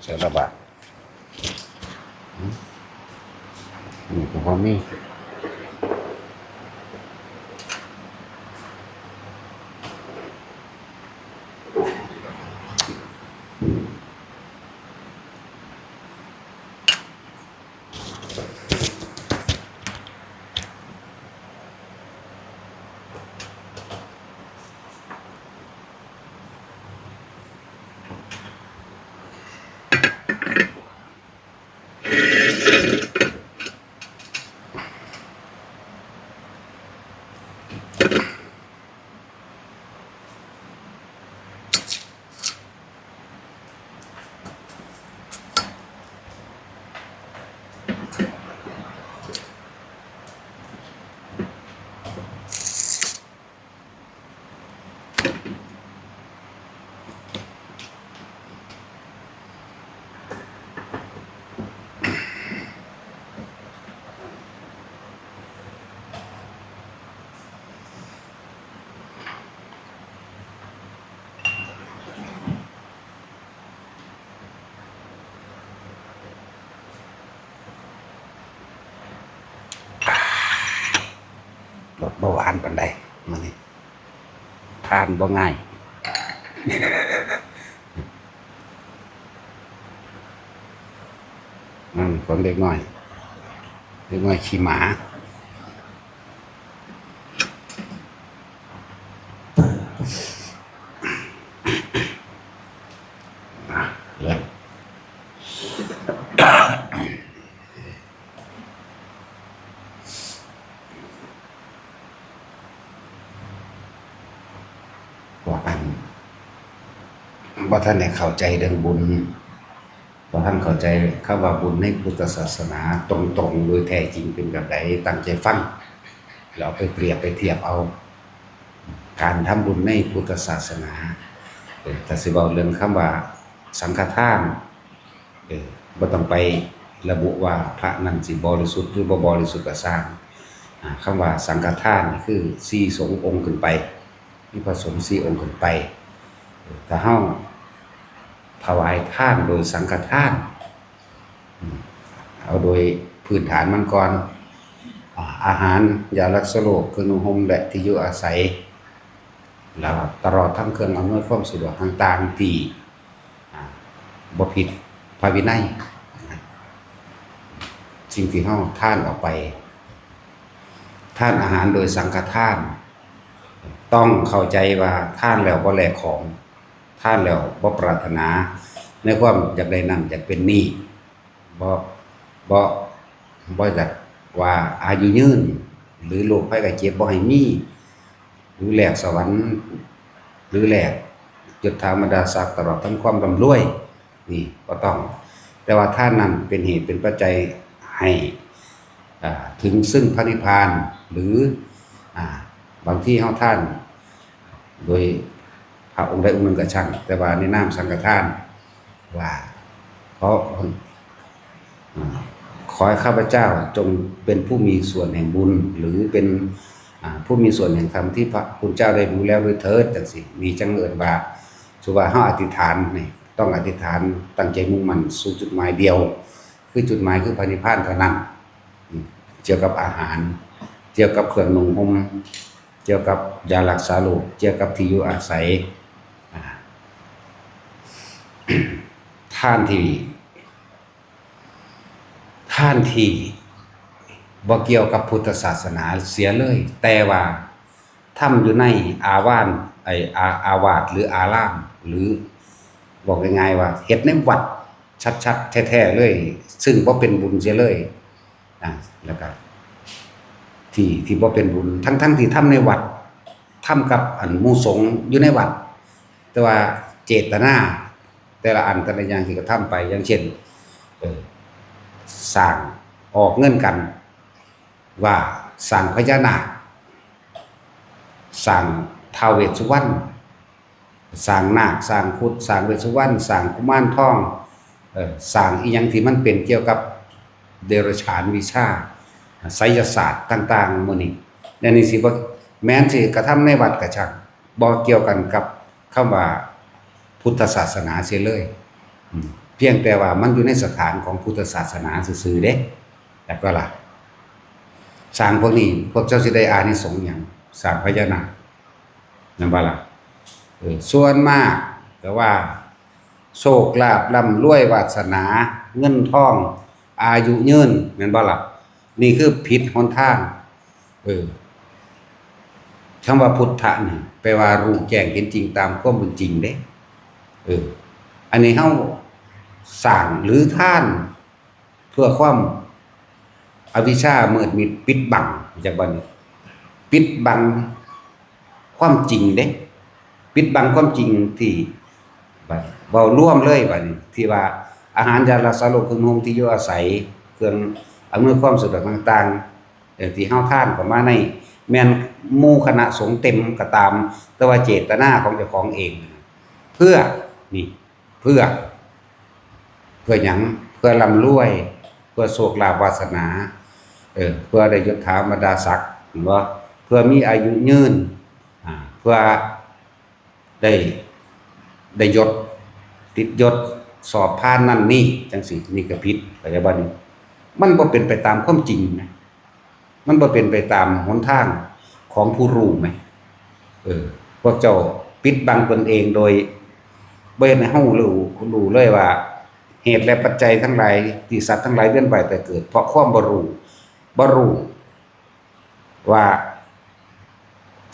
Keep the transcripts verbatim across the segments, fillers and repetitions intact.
ใส่ละบาท อืม อืม ก็พอมี รสบ่หวานปานใดมื้อนี้ ทานบ่ง่าย อืม ของเด็กน้อย เด็กน้อยขี้หมา อ่ะ เริ่ม ว่าอัน บ่ทันได้เข้าใจเรื่องบุญ บ่ทันเข้าใจคำว่าบุญในพุทธศาสนาตรงๆ โดยแท้จริงเป็นแบบใด ตั้งใจฟัง แล้วเอาไปเปรียบไปเทียบเอา การทำบุญในพุทธศาสนา เออ ถ้าสิเว้าเรื่องคำว่าสังฆทาน เออ บ่ต้องไประบุว่าพระนั้นสิบริสุทธิ์หรือบ่บริสุทธิ์ก็ซ่าง อ่า คำว่าสังฆทานนี่คือสี่สงฆ์องค์ขึ้นไป มีพระสงฆ์สี่องค์ขึ้นไป เออ ถ้าเฮาถวายทานโดยสังฆทาน อืม เอาโดยพื้นฐานมันก่อน อ่า อาหาร ยารักษาโรค เครื่องนุ่งห่ม และที่อยู่อาศัย แล้วตลอดทั้งเครื่องอำนวยความสะดวกต่างๆ ที่ อ่า บ่ผิดพระวินัย สิ่งที่เฮาทานออกไป ทานอาหารโดยสังฆทาน ต้องเข้าใจว่าทานแล้วบ่แลกของ ทานแล้วบ่ปรารถนาในความอยากได้นั่นอยากเป็นนี่ บ่ บ่ บ่อยากว่าอายุยืน หรือโรคภัยไข้เจ็บบ่ให้มี หรือแลกสวรรค์ หรือแลกยศถาบรรดาศักดิ์ ตลอดทั้งความร่ำรวย นี่บ่ต้อง แต่ว่าทานนั้นเป็นเหตุเป็นปัจจัยให้ อ่า ถึงซึ่งพระนิพพาน หรือ อ่า บางทีเฮาทาน โดยพระองค์ใดองค์หนึ่งก็ช่าง แต่ว่าในนามสังฆทาน ว่า ขอ อ่า ขอให้ข้าพเจ้าจงเป็นผู้มีส่วนแห่งบุญ หรือเป็น อ่า ผู้มีส่วนแห่งธรรมที่พระคุณเจ้าได้รู้แล้วด้วยเถิด จังซี้ นี่จั่งเอิ้นว่า ถือว่าเฮาอธิษฐานนี่ ต้องอธิษฐานตั้งใจมุ่งมั่นสู่จุดหมายเดียว คือจุดหมายคือพระนิพพานเท่านั้น อืม เกี่ยวกับอาหาร เกี่ยวกับเครื่องนุ่งห่ม เกี่ยวกับยารักษาโรค เกี่ยวกับที่อยู่อาศัย อ่า ทานที่ ทานที่บ่เกี่ยวกับพุทธศาสนาเสียเลย แต่ว่าทำอยู่ในอาวาส ไอ้ อา- อาวาสหรืออาราม หรือบอกง่ายๆว่าเฮ็ดในวัดชัดๆแท้ๆเลย ซึ่งบ่เป็นบุญเสียเลย อ่า แล้วก็ที่- ที่บ่เป็นบุญ ทั้งๆที่ทำในวัด ทำกับอันหมู่สงฆ์อยู่ในวัด แต่ว่าเจตนาแต่ละอันแต่ละอย่างที่กระทำไป อย่างเช่น เออ สร้าง ออกเงินกัน ว่าสร้างพญานาค สร้างท้าวเวสสุวรรณ สร้างนาค สร้างครุฑ สร้างเวสสุวรรณ สร้างกุมารทอง เอ่อ สร้างอิหยังที่มันเป็นเกี่ยวกับเดรัจฉานวิชา ไสยศาสตร์ต่างๆหมู่นี้ และนี่สิบ่แม่นสิกระทำในวัดก็ช่าง บ่เกี่ยวกันกับคำว่าพุทธศาสนาเสียเลย อืม พียงแต่ว่ามันอยู่ในสถานของพุทธศาสนาซื่อๆเด้ แล้วก็ล่ะ สร้างพวกนี้ พวกเจ้าสิได้อานิสงส์หยัง สร้างพญานาค แม่นบ่ล่ะ เออ ส่วนมากก็ว่า โชคลาภร่ำรวยวาสนา เงินทอง อายุยืน แม่นบ่ล่ะ นี่คือผิดหนทาง เออ คำว่าพุทธะนี่ แปลว่ารู้แจ้งเห็นจริงตามความเป็นจริงเด้ เออ อันนี้เฮาสร้างหรือทาน เพื่อความอวิชชามืดมิดปิดบัง จากบัดนี้ ปิดบังความจริงเด้ ปิดบังความจริงที่ บัดเว้ารวมเลยบัดนี้ ที่ว่าอาหารยารักษาโรค เครื่องนุ่งห่มที่อยู่อาศัย เครื่องอำนวยความสะดวกต่างๆ เอ่อ ที่เฮาทานเข้ามาใน แม่นหมู่คณะสงฆ์เต็มก็ตาม แต่ว่าเจตนาของเจ้าของเอง เพื่อ นี่ เพื่อ เพื่อหยัง เพื่อร่ำรวย เพื่อโชคลาภวาสนา เออ เพื่อได้ยศถาบรรดาศักดิ์ เห็นบ่ เพื่อมีอายุยืน อ่า เพื่อได้ ได้ยศ ติดยศ สอบผ่านนั่นนี่ จังซี้ นี่ก็ผิด เข้าใจบ่นี่ มันบ่เป็นไปตามความจริงนะ มันบ่เป็นไปตามหนทางของผู้รู้ไหม เออ พวกเจ้าปิดบังตนเองโดยบ่เฮ็ดให้เฮารู้ รู้เลยว่า เหตุและปัจจัยทั้งหลายที่สัตว์ทั้งหลายเวียนว่ายตายเกิด เพราะความบ่รู้ บ่รู้ว่า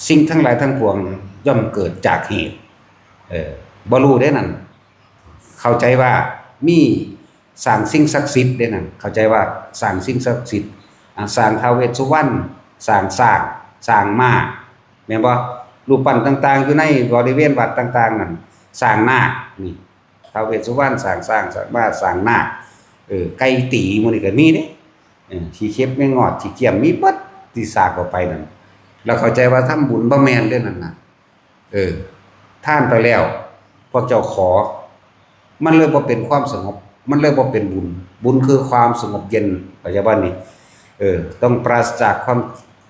สิ่งทั้งหลายทั้งปวงย่อมเกิดจากเหตุ เออ บ่รู้เด้นั่น เข้าใจว่ามีสร้างสิ่งศักดิ์สิทธิ์เด้นั่น เข้าใจว่าสร้างสิ่งศักดิ์สิทธิ์ อ่า สร้างท้าวเวสสุวรรณ สร้างช้าง สร้างม้า แม่นบ่ รูปปั้นต่างๆ อยู่ในบริเวณวัดต่างๆ นั่น สร้างนาค นี่ ท้าวเวสสุวรรณ สร้างช้าง สร้างม้า สร้างนาค เออ ไก่ตี๋ หมู่นี้ก็มีเด้ เออ ขี้เข็บแมงงอด ขี้เกียม มีเบิด ที่สร้างเข้าไปนั่น แล้วเข้าใจว่าทำบุญ บ่แม่นเด้นั่นน่ะ เออ ทานไปแล้ว พวกเจ้าขอ มันเลยบ่เป็นความสงบ มันเลยบ่เป็นบุญ บุญคือความสงบเย็น เข้าใจบ่นี่ เออ ต้องปราศจากความ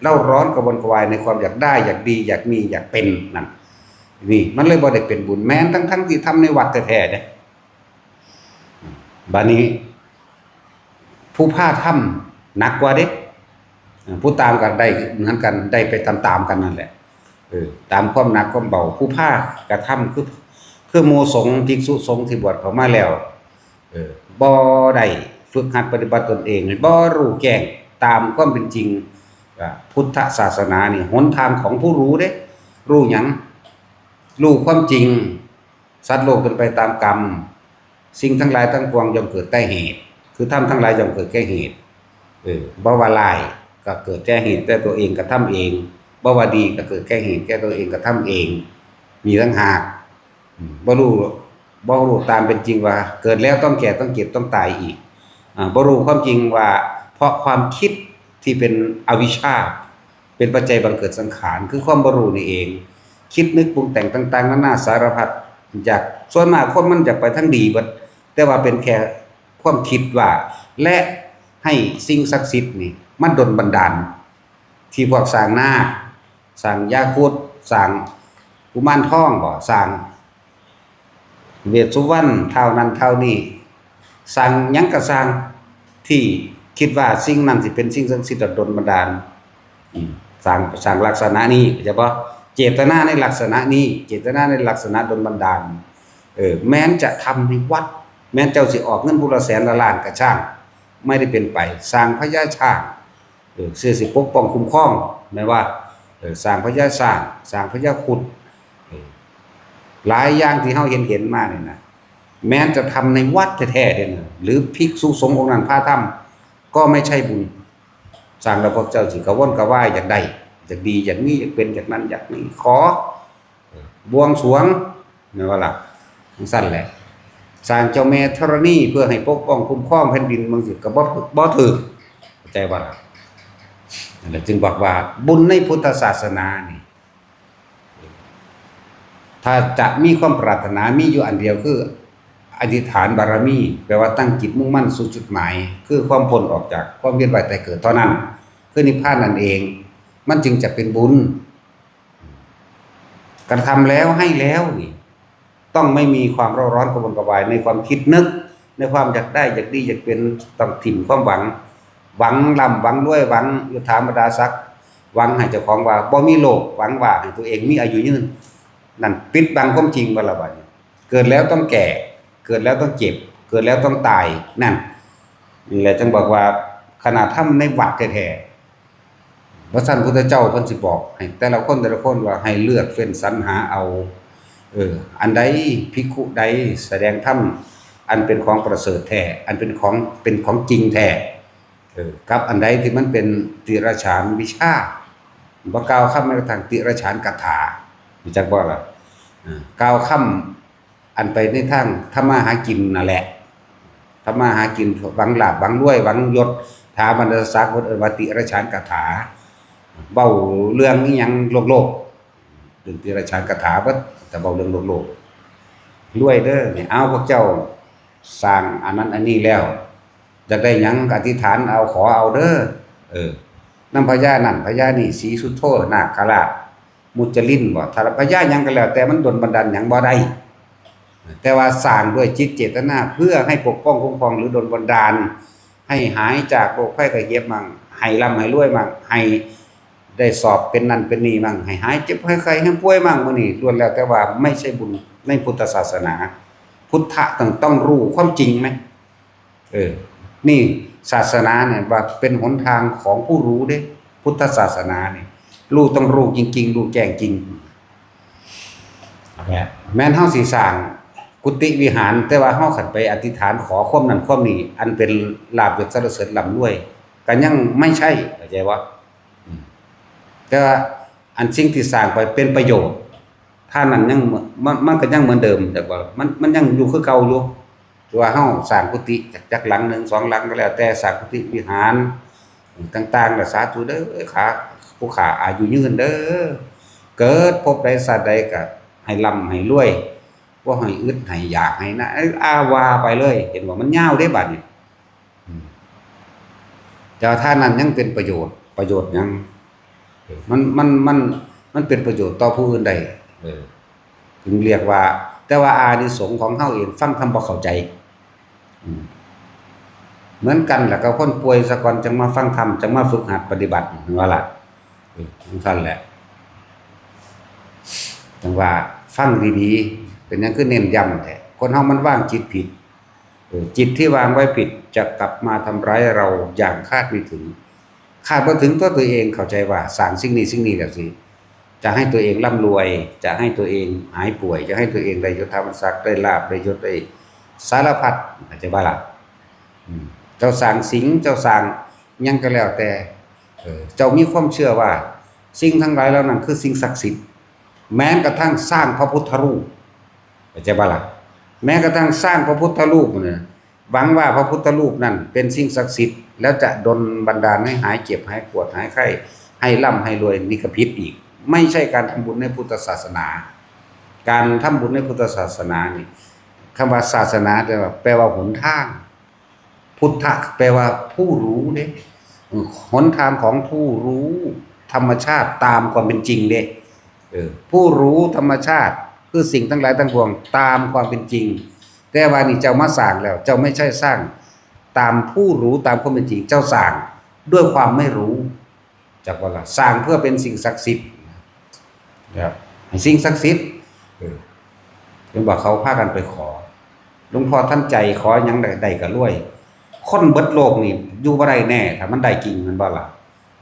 เร่าร้อนกระวนกระวายในความอยากได้ อยากดี อยากมี อยากเป็นนั่น นี่ มันเลยบ่ได้เป็นบุญ แม้นทั้งๆที่ทำในวัดแท้ๆเด้ บัดนี้ ผู้พาทำหนักกว่าเด้ เออ ผู้ตามก็ได้เหมือนกัน ได้ไปตามๆกันนั่นแหละ เออ ตามความหนักความเบา ผู้พากระทำคือ คือหมู่สงฆ์ภิกษุสงฆ์ที่บวชเข้ามาแล้ว เออ บ่ได้ฝึกหัดปฏิบัติตนเอง บ่รู้แจ้งตามความเป็นจริง อ่า พุทธศาสนานี่หนทางของผู้รู้เด้ รู้หยัง รู้ความจริง สัตว์โลกเป็นไปตามกรรม สิ่งทั้งหลายทั้งปวงย่อมเกิดแต่เหตุ คือธรรมทั้งหลายย่อมเกิดแก่เหตุ เออ บ่ว่าร้ายก็เกิดแก่เหตุ แต่ตัวเองกระทำเอง บ่ว่าดีก็เกิดแก่เหตุ แก่ตัวเองกระทำเอง มีต่างหาก อืม บ่รู้ บ่รู้ตามเป็นจริงว่าเกิดแล้วต้องแก่ ต้องเจ็บ ต้องตายอีก อ่า บ่รู้ความจริงว่าเพราะความคิดที่เป็นอวิชชา เป็นปัจจัยบังเกิดสังขาร คือความบ่รู้นี่เอง คิดนึกปรุงแต่งต่างๆนานาสารพัด อยาก ส่วนมากคนมันอยากไปทางดีเบิด แต่ว่าเป็นแค่ความคิดว่า และให้สิ่งศักดิ์สิทธิ์นี่มาดลบันดาล ที่พวกสร้างนาค สร้างยาครุฑ สร้างกุมารทองบ่ สร้างเวสสุวรรณ ท้าวนั้นท้าวนี้ สร้างหยังก็สร้าง ที่คิดว่าสิ่งนั้นสิเป็นสิ่งศักดิ์สิทธิ์ดลบันดาล อืม สร้าง สร้างลักษณะนี้ เข้าใจบ่ เจตนาในลักษณะนี้ เจตนาในลักษณะดลบันดาล เออ แม้นจะทำในวัด แม้นเจ้าสิออกเงินผู้ละแสนละล้านก็ช่าง ไม่ได้เป็นไป สร้างพญาช้าง เออ เพื่อสิปกป้องคุ้มครอง แม่นว่า เออ สร้างพญาช้าง สร้างพญาครุฑ เออ หลายอย่างที่เฮาเห็น เห็นมานี่นะ แม้นจะทำในวัดแท้ๆเด้นะ หรือภิกษุสงฆ์องค์นั้นพาทำ ก็ไม่ใช่บุญ สร้างแล้วพวกเจ้าสิกระวนกระวาย อยากได้ อยากดี อยากมี อยากเป็น อยากนั้น อยากนี้ ขอ เออ บวงสรวง แม่นบ่ล่ะ จั่งซั้นแหละ สร้างเจ้าแม่ธรณีเพื่อให้ปกป้องคุ้มครองแผ่นดิน บางทีก็บ่ บ่ถืก เข้าใจบ่ล่ะ นั่นแหละจึงบอกว่าบุญในพุทธศาสนานี่ ถ้าจะมีความปรารถนา มีอยู่อันเดียวคืออธิษฐานบารมี แปลว่าตั้งจิตมุ่งมั่นสู่จุดหมาย คือความพ้นออกจากความเวียนว่ายตายเกิดเท่านั้น คือนิพพานนั่นเอง มันจึงจะเป็นบุญ กระทำแล้วให้แล้วนี่ ต้องไม่มีความเร่าร้อนกระวนกระวายในความคิดนึก ในความอยากได้อยากดีอยากเป็น ต้องถิ่มความหวัง หวังร่ำหวังรวย หวังยศถาบรรดาศักดิ์ หวังให้เจ้าของว่าบ่มีโรค หวังว่าให้ตัวเองมีอายุยืน นั่นปิดบังความจริงบ่ล่ะบัดนี้ เกิดแล้วต้องแก่ เกิดแล้วต้องเจ็บ เกิดแล้วต้องตาย นั่น นี่แหละจึงบอกว่า ขนาดธรรมในวัดแท้ๆ บ่ซั้นพุทธเจ้าเพิ่นสิบอกให้แต่ละคนแต่ละคนว่าให้เลือกเฟ้นสรรหาเอา เออ อันใด ภิกขุใดแสดงธรรมอันเป็นของประเสริฐแท้ อันเป็นของ เป็นของจริงแท้ เออ กับอันใดที่มันเป็นติรฉานวิชา บ่กล่าวคำแม้กระทั่งติรฉานคาถา รู้จักบ่ล่ะ เออ กล่าวคำอันไปในทางทำมาหากินนั่นแหละ ทำมาหากิน หวังลาภ หวังรวย หวังยศถาบรรดาศักดิ์ เพิ่นเอิ้นว่าติรฉานคาถา เว้าเรื่องอิหยังโลกๆ เรื่องติรฉานคาถาเบิด แต่เว้าเรื่องโลกๆ รวยเด้อ นี่ เอา พวกเจ้าสร้างอันนั้นอันนี้แล้ว อยากได้หยังก็อธิษฐานเอา ขอเอาเด้อ เออ นำพญานั่นพญานี่ ศรีสุโธ นาคราช มุจลินบ่ ถ้าพญาหยังก็แล้วแต่ มันดลบันดาลหยังบ่ได้ แต่ว่าสร้างด้วยจิตเจตนาเพื่อให้ปกป้องคุ้มครองหรือดลบันดาล ให้หายจากโรคภัยไข้เจ็บมั่ง ให้ร่ำให้รวยมั่ง ให้ได้สอบเป็นนั่นเป็นนี่มั่ง ให้หายเจ็บหายไข้หายป่วยมั่ง มื้อนี้ล้วนแล้วแต่ว่าไม่ใช่บุญในพุทธศาสนา พุทธะต้อง ต้องรู้ความจริงไหม เออ นี่ศาสนาเนี่ยว่าเป็นหนทางของผู้รู้เด้ พุทธศาสนาเนี่ย รู้ต้องรู้จริงๆ รู้แจ้งจริง แม่นเฮาสิสร้างกุฏิวิหาร แต่ว่าเฮาคันไปอธิษฐานขอความนั้นความนี้ อันเป็นลาภยศสรรเสริญร่ำรวย ก็ยังไม่ใช่ เข้าใจบ่ อืม แต่ว่าอันสิ่งที่สร้างไปเป็นประโยชน์ ถ้านั้นยังเหมือน มัน มันก็ยังเหมือนเดิม แต่ว่ามัน มันยังอยู่คือเก่าอยู่ คือว่าเฮาสร้างกุฏิจัก จักหลังหนึ่งสองหลังก็แล้วแต่ สร้างกุฏิวิหารต่างๆ น่ะ สาธุเด้อ ขา ผู้ข้าอายุยืนเด้อ เกิดภพใดชาติใดก็ให้ร่ำให้รวย บ่ให้อึดให้อยากให้นะ เอ้ย อาว่าไปเลย เห็นบ่ มันยาวเด้บัดนี้ อืม แต่ว่าถ้านั้นยังเป็นประโยชน์ ประโยชน์หยัง เออ มัน มัน มัน มันเป็นประโยชน์ต่อผู้อื่นได้ เออ ถึงเรียกว่า แต่ว่าอานิสงส์ของเฮาเองฟังธรรมบ่เข้าใจ อืม เหมือนกันแหละกับคนป่วยซะก่อน จั่งมาฟังธรรม จั่งมาฝึกหัดปฏิบัติ เห็นบ่ล่ะ เออ จั่งซั่นแหละ จั่งว่าฟังดีๆ เป็นหยังคือเน้นย้ำแท้ คนเฮามันวางจิตผิด เออ จิตที่วางไว้ผิดจะกลับมาทำร้ายเราอย่างคาดไม่ถึง คาดบ่ถึงตัวตัวเอง เข้าใจว่าสร้างสิ่งนี้สิ่งนี้แล้วสิ จะให้ตัวเองร่ำรวย จะให้ตัวเองหายป่วย จะให้ตัวเองได้ยศถาบรรดาศักดิ์ ได้ลาภ ได้ยศ ได้สารพัด เข้าใจบ่ล่ะ อืม เจ้าสร้างสิงห์ เจ้าสร้างหยังก็แล้วแต่ เออ เจ้ามีความเชื่อว่าสิ่งทั้งหลายเหล่านั้นคือสิ่งศักดิ์สิทธิ์ แม้กระทั่งสร้างพระพุทธรูป เข้าใจบ่ล่ะ แม้กระทั่งสร้างพระพุทธรูปเนี่ย หวังว่าพระพุทธรูปนั่นเป็นสิ่งศักดิ์สิทธิ์ แล้วจะดลบันดาลให้หายเจ็บหายปวดหายไข้ ให้ร่ำให้รวย นี่ก็ผิดอีก ไม่ใช่การทำบุญในพุทธศาสนา การทำบุญในพุทธศาสนานี่ คำว่าศาสนาแปลว่า แปลว่าหนทาง พุทธะแปลว่าผู้รู้เด้ หนทางของผู้รู้ธรรมชาติตามความเป็นจริงเด้ เออ ผู้รู้ธรรมชาติคือสิ่งทั้งหลายทั้งปวงตามความเป็นจริง แต่ว่านี่เจ้ามาสร้างแล้ว เจ้าไม่ใช่สร้างตามผู้รู้ตามความเป็นจริง เจ้าสร้างด้วยความไม่รู้ จักบ่ล่ะ สร้างเพื่อเป็นสิ่งศักดิ์สิทธิ์ นะครับ ให้สิ่งศักดิ์สิทธิ์ เออ เห็นบ่ เขาพากันไปขอ หลวงพ่อทันใจ ขอหยังได้ ได้ก็รวย คนเบิดโลกนี่อยู่บ่ได้แน่ ถ้ามันได้จริง แม่นบ่ล่ะ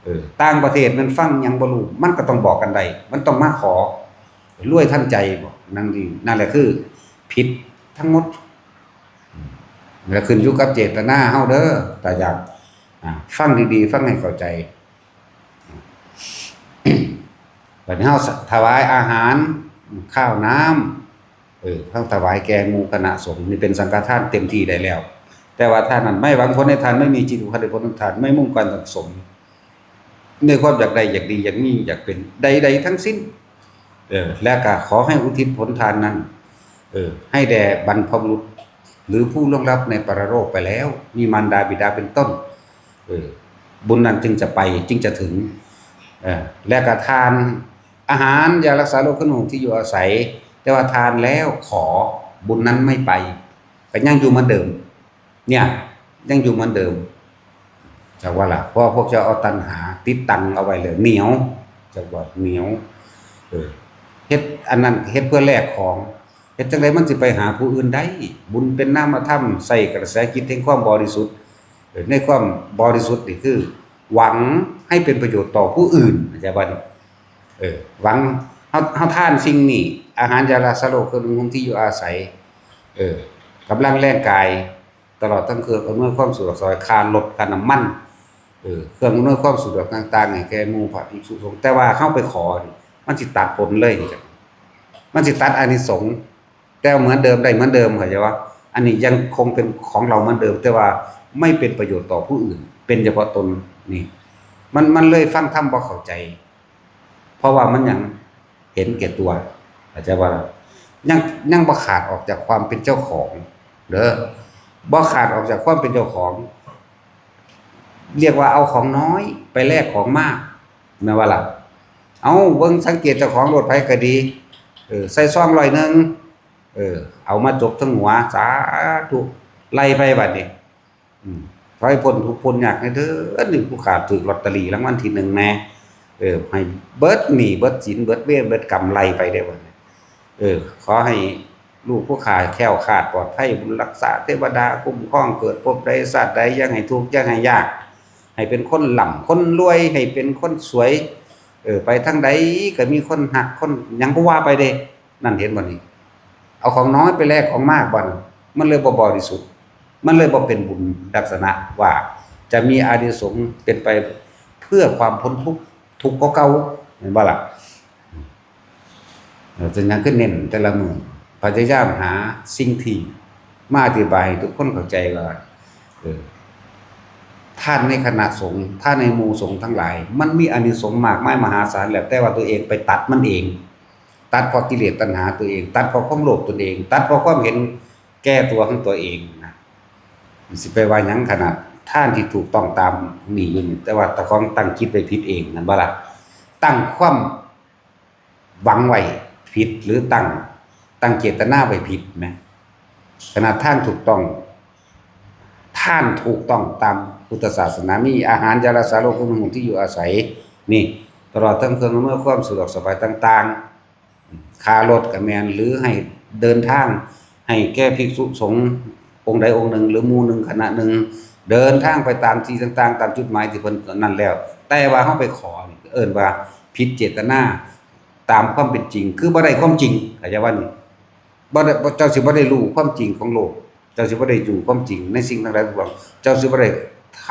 เออ ต่างประเทศมันฟังหยังบ่รู้ มันก็ต้องบอกกันได้ มันต้องมาขอ รวยทันใจบ่ นั่นนี่ นั่นแหละคือผิดทั้งหมด อืม แล้วขึ้นอยู่กับเจตนาเฮาเด้อ ถ้าอยาก อ่า ฟังดีๆ ฟังให้เข้าใจ บัดนี้เฮาถวายอาหาร ข้าวน้ำ เออ เฮาถวายแก่หมู่คณะสงฆ์ นี่เป็นสังฆทานเต็มที่ได้แล้ว แต่ว่าทานนั้นไม่หวังผลในทาน ไม่มีจิตอุปาทานผลของทาน ไม่มุ่งการสั่งสม ในความอยากได้ อยากดี อยากมี อยากเป็น ใดๆ ทั้งสิ้น เออ และก็ขอให้อุทิศผลทานนั้น เออ ให้แด่บรรพบุรุษ หรือผู้ล่วงลับในปรโลกไปแล้ว มีมารดาบิดาเป็นต้น เออ บุญนั้นจึงจะไป จึงจะถึง เออ และก็ทานอาหาร ยารักษาโรค เครื่องนุ่งห่ม ที่อยู่อาศัย แต่ว่าทานแล้วขอบุญนั้นไม่ไป ก็ยังอยู่เหมือนเดิม เนี่ย ยังอยู่เหมือนเดิม จักว่าล่ะ เพราะว่าพวกเจ้าเอาตัณหาติดตังเอาไว้เลย เหนียว จักว่าเหนียว เออ เฮ็ดอันนั้นเฮ็ดเพื่อแลกของ เฮ็ดจั่งใดมันสิไปหาผู้อื่นได้ บุญเป็นนามธรรม ใส่กระแสจิตแห่งความบริสุทธิ์ เออ ในความบริสุทธิ์นี่คือ หวังให้เป็นประโยชน์ต่อผู้อื่น เข้าใจบ่นี่ เออ หวัง เฮา เฮาทานสิ่งนี้ อาหารยารักษาโรค เครื่องนุ่งห่มที่อยู่อาศัย เออ กำลังแรงกาย ตลอดทั้งเครื่องอำนวยความสะดวกสบาย ค่ารถ ค่าน้ำมัน เออ เครื่องอำนวยความสะดวกต่างๆ ให้แก่หมู่พระภิกษุสงฆ์ แต่ว่าเฮาไปขอนี่ มันสิตัดผลเลย มันสิตัดอานิสงส์ แต่เหมือนเดิม ได้เหมือนเดิม เข้าใจบ่ อันนี้ยังคงเป็นของเราเหมือนเดิม แต่ว่าไม่เป็นประโยชน์ต่อผู้อื่น เป็นเฉพาะตน นี่ มัน มันเลยฟังธรรมบ่เข้าใจ เพราะว่ามันยังเห็นแก่ตัว เข้าใจบ่ ยัง ยังบ่ขาดออกจากความเป็นเจ้าของ เด้อ บ่ขาดออกจากความเป็นเจ้าของ เรียกว่าเอาของน้อยไปแลกของมาก แม่นบ่ล่ะ เอา เบิ่งสังเกตเจ้าของรถไผก็ดี เออ ใส่ซองร้อยหนึ่ง เออ เอามาจกทั้งหัว สาธุ ไล่ไปบัดนี้ อืม ขอให้พ้นทุกข์พ้นยากแน่เด้อ อันนี้ผู้ข้าถืกลอตเตอรี่รางวัลที่หนึ่งแน่ เออ ให้เบิดหนี้เบิดสิน เบิดเวรเบิดกรรม ไล่ไปได้บัดนี้ เออ ขอให้ลูกผู้ข้าแคล้วคลาดปลอดภัย บุญรักษาเทวดาคุ้มครอง เกิดภพใดชาติใด อย่าให้ทุกข์อย่าให้ยาก ให้เป็นคนร่ำคนรวย ให้เป็นคนสวย เออ ไปทางใดก็มีคนฮัก คนหยังก็ว่าไปเด้ นั่นเห็นบ่นี่ เอาของน้อยไปแลกของมากบ่นี่ มันเลยบ่บริสุทธิ์ มันเลยบ่เป็นบุญลักษณะว่าจะมีอานิสงส์เป็นไปเพื่อความพ้นทุกข์ ทุกข์กว่าเก่า แม่นบ่ล่ะ เออ ฉะนั้นคือเน้นแต่ละมื้อ พยายามหาสิ่งที่มาอธิบายให้ทุกคนเข้าใจว่า เออ ทานในคณะสงฆ์ ทานในหมู่สงฆ์ทั้งหลาย มันมีอานิสงส์มากมายมหาศาลแหละ แต่ว่าตัวเองไปตัดมันเอง ตัดเพราะกิเลสตัณหาตัวเอง ตัดเพราะความโลภตนเอง ตัดเพราะความเห็นแก่ตัวของตัวเองนะ สิไปว่าหยังขนาดทานที่ถูกต้องตามนี่อยู่นี่ แต่ว่าเจ้าของตั้งจิตไปผิดเอง แม่นบ่ล่ะ ตั้งความหวังไว้ผิด หรือตั้ง ตั้งเจตนาไว้ผิดแหม ขนาดทานถูกต้อง ทานถูกต้องตามพุทธศาสนา มีอาหาร ยารักษาโรค เครื่องนุ่งห่ม ที่อยู่อาศัย นี่ ตลอดทั้งเครื่องอำนวยความสะดวกสบายต่างๆ ค่ารถก็แม่น หรือให้เดินทาง ให้แก่ภิกษุสงฆ์องค์ใดองค์หนึ่ง หรือหมู่หนึ่งคณะหนึ่ง เดินทางไปตามที่ต่างๆ ตามจุดหมายที่เพิ่นนั่นแล้ว แต่ว่าเฮาไปขอนี่ เอิ้นว่าผิดเจตนาตามความเป็นจริง คือบ่ได้ความจริง เข้าใจบ่นี่ บ่ได้ เจ้าสิบ่ได้รู้ความจริงของโลก เจ้าสิบ่ได้รู้ความจริงในสิ่งทั้งหลายทั้งปวง เจ้าสิบ่ได้ท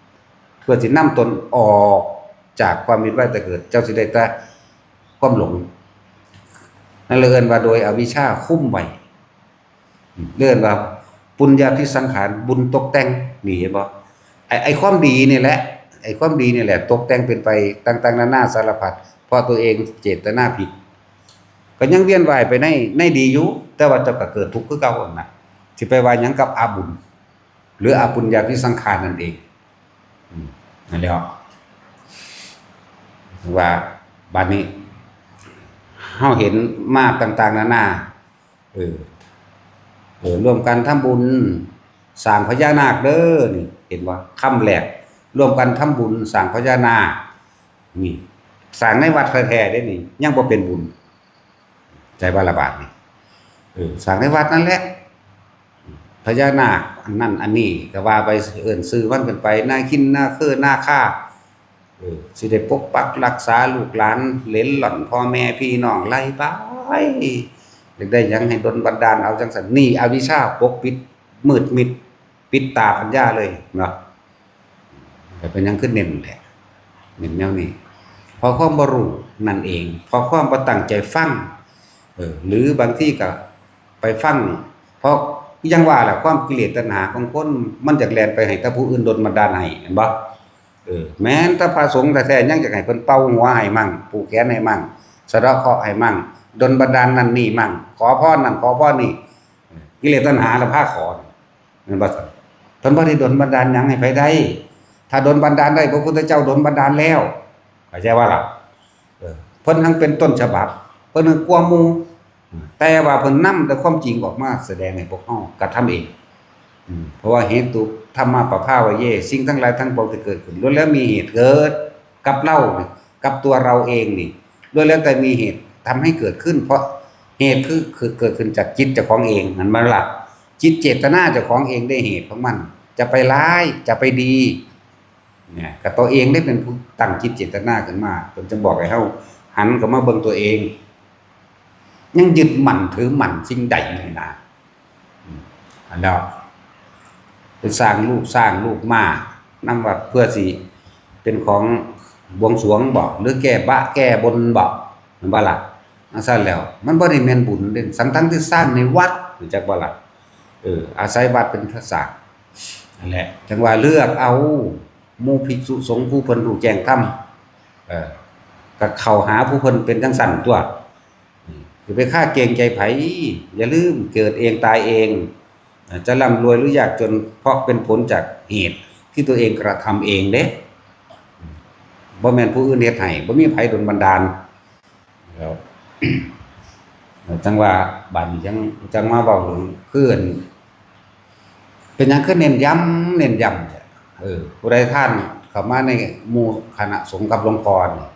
ำเพื่อสินำตนออกจากความเวียนว่ายตายเกิด เจ้าสิได้แต่ความหลง นั่นเลยเอิ้นว่าโดยอวิชชาคุมไว้ เอิ้นว่าปุญญาภิสังขาร บุญตกแต่ง นี่เห็นบ่ ไอ้ ไอ้ความดีนี่แหละ ไอ้ความดีนี่แหละ ตกแต่งเป็นไปต่างๆ นานาสารพัด เพราะตัวเองเจตนาผิด ก็ยังเวียนว่ายไปใน ในดีอยู่ แต่ว่าเจ้าก็เกิดทุกข์คือเก่าหั่นนะ สิไปว่าหยังกับอบุญ หรืออปุญญาภิสังขารนั่นเอง อืม นั่นแหละ ว่าบัดนี้ เฮาเห็นมาต่างๆ นานา เออ เออ ร่วมกันทำบุญสร้างพญานาคเด้อ นี่ เห็นบ่ คำแรก ร่วมกันทำบุญสร้างพญานาค นี่ สร้างในวัดแท้ๆ เด้นี่ ยังบ่เป็นบุญ ใจบ่ละบาดนี่ เออ สร้างในวัดนั่นแหละ พญานาคอันนั้นอันนี้ก็ว่าไป เอิ้นชื่อมันกันไป นาคิน นาเคอ นาคา เออ สิได้ปกปักรักษาลูกหลานเหลนหล่อน พ่อแม่พี่น้อง ไล่ไป อยากได้หยังให้ดลบันดาลเอาจังซั่น นี่อวิชชาปกปิด มืดมิด ปิดตาปัญญาเลยเนาะ แต่เป็นหยังคือเน้นแท้ เน้นแนวนี้ เพราะความบ่รู้นั่นเอง เพราะความบ่ตั้งใจฟัง เออ หรือบางทีก็ไปฟัง เพราะยังว่าแหละ ความกิเลสตัณหาของคน มันอยากแล่นไปให้แต่ผู้อื่นดลบันดาลให้ เห็นบ่ เออ แม้นแต่พระสงฆ์แท้ๆ ยังอยากให้เพิ่นเป่าหัวให้มั่ง ผูกแขนให้มั่ง สะเดาะเคราะห์ให้มั่ง ดลบันดาลนั่นนี่มั่ง ขอพรนั่นขอพรนี่ กิเลสตัณหาละพาขอ แม่นบ่ซั่น เพิ่นบ่ได้ดลบันดาลหยังให้ไผได้ ถ้าดลบันดาลได้ พระพุทธเจ้าดลบันดาลแล้ว เข้าใจบ่ล่ะ เออ เพิ่นทั้งเป็นต้นฉบับ เพิ่นทั้งกว่าหมู่ แต่ว่าเพิ่นนำแต่ความจริงออกมาแสดงให้พวกเฮากระทำเอง อืม เพราะว่าเหตุธรรมะปภาเว สิ่งทั้งหลายทั้งปวงที่เกิดขึ้นล้วนแล้วมีเหตุเกิดกับเรานี่ กับตัวเราเองนี่ ล้วนแล้วแต่มีเหตุทำให้เกิดขึ้น เพราะเหตุคือ คือเกิดขึ้นจากจิตเจ้าของเอง นั่นมันละ จิตเจตนาเจ้าของเองได้เหตุของมัน จะไปร้าย จะไปดี เนี่ย ก็ตัวเองได้เป็นผู้ตั้งจิตเจตนาขึ้นมา เพิ่นจึงบอกให้เฮาหันกลับมาเบิ่งตัวเอง ยังยึดมั่นถือมั่นสิ่งใดนี่นะ อืม อันแล้ว ไปสร้างรูป สร้างรูปมานำวัดเพื่อสิเป็นของบวงสรวงบ่ หรือแก้บะแก้บนบ่ แม่นบ่ล่ะ จั่งซั้นแล้ว มันบ่ได้แม่นบุญเด้ ทั้งๆที่สร้างในวัด รู้จักบ่ล่ะ เออ อาศัยวัดเป็นพระสร้าง นั่นแหละ จั่งว่าเลือกเอาหมู่ภิกษุสงฆ์ผู้เพิ่นรู้แจ้งธรรม เออ ก็เข้าหาผู้เพิ่นเป็นจั่งซั้นตั๊ว อืม อย่าไปคาดเกรงใจไผ อย่าลืมเกิดเองตายเอง เอ่อ จะร่ำรวยหรือยากจน เพราะเป็นผลจากเหตุที่ตัวเองกระทำเองเด้ อืม บ่แม่นผู้อื่นเฮ็ดให้ บ่มีไผดลบันดาล แล้ว จั่งว่าบัดนี้จั่ง จั่งมาเว้าถึง คืออัน เป็นหยังคือเน้นย้ำ เน้นย้ำเนี่ย เออ ผู้ใดทานเข้ามาในหมู่คณะสงฆ์กับหลวงพ่อนี่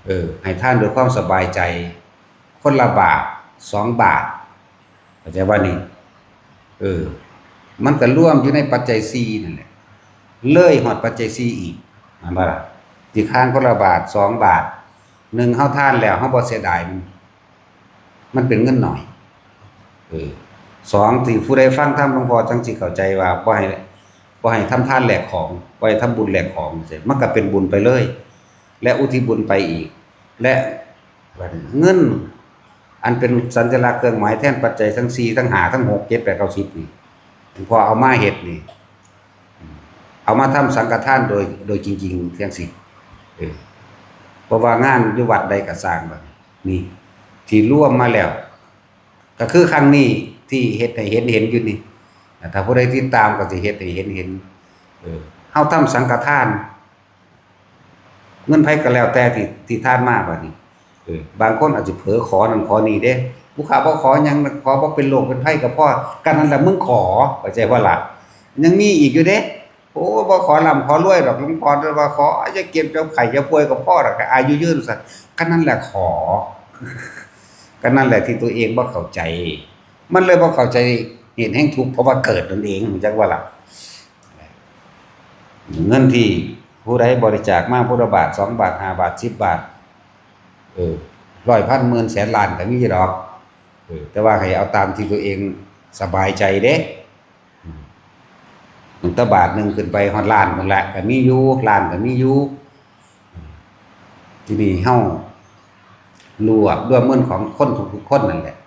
เออ ให้ทานด้วยความสบายใจ คนละบาท สองบาท เข้าใจบ่นี่ เออ มันก็รวมอยู่ในปัจจัยสี่นั่นแหละ เลยฮอดปัจจัยสี่อีก แม่นบ่ล่ะ สิทานคนละบาท สองบาท หนึ่ง เฮาทานแล้ว เฮาบ่เสียดายมัน มันเป็นเงินน้อย เออ สอง ที่ผู้ใดฟังธรรมหลวงพ่อจั่งสิเข้าใจว่าบ่ให้ บ่ให้ทำทานแลกของ บ่ให้ทำบุญแลกของจั่งซี้ มันก็เป็นบุญไปเลย และอุทิศบุญไปอีก และเงินอันเป็นสัญลักษณ์เครื่องหมายแทนปัจจัยทั้งสี่ ทั้งห้า ทั้งหก เจ็ด แปด เก้า สิบ นี่ หลวงพ่อเอามาเฮ็ดนี่ เอามาทำสังฆทานโดย โดยจริงๆ จั่งซี้ เออ เพราะว่างานอยู่วัดใดก็ซ่างบัดนี้ นี่ ที่รวมมาแล้ว ก็คือครั้งนี้ที่เฮ็ดให้เห็น เห็นอยู่นี่ ถ้าผู้ใดติดตามก็สิเฮ็ดให้เห็น เห็น เออ เฮาทำสังฆทาน เงินไผก็แล้วแต่ที่ ที่ทานมาบัดนี้ เออ บางคนอาจสิเผลอขอนั่นขอนี่เด้ ผู้ข้าบ่ขอหยัง ขอบ่เป็นโรคเป็นภัยก็พอ ก็นั่นแหละมึงขอ เข้าใจบ่ล่ะ ยังมีอีกอยู่เด้ โอ้ บ่ขอร่ำขอรวยดอก หลวงพ่อว่าขออย่าเจ็บอย่าไข้อย่าป่วยก็พอดอก อายุยืนซั่น ก็นั่นแหละขอ ก็นั่นแหละที่ตัวเองบ่เข้าใจ มันเลยบ่เข้าใจเหตุแห่งทุกข์ เพราะว่าเกิดนั่นเอง รู้จักบ่ล่ะ เงินที่ผู้ใดบริจาคมา พุทธบาท สองบาท ห้าบาท สิบบาท เออ ร้อย พัน หมื่น แสน ล้าน ก็มีอยู่ดอก เออ แต่ว่าให้เอาตามที่ตัวเองสบายใจเด้ อืม ตั้งแต่บาทหนึ่งขึ้นไปฮอดล้านนั่นแหละ ก็มีอยู่ ล้านก็มีอยู่ ทีนี้เฮารวบรวมเงินของคนทุกๆคนนั่นแหละ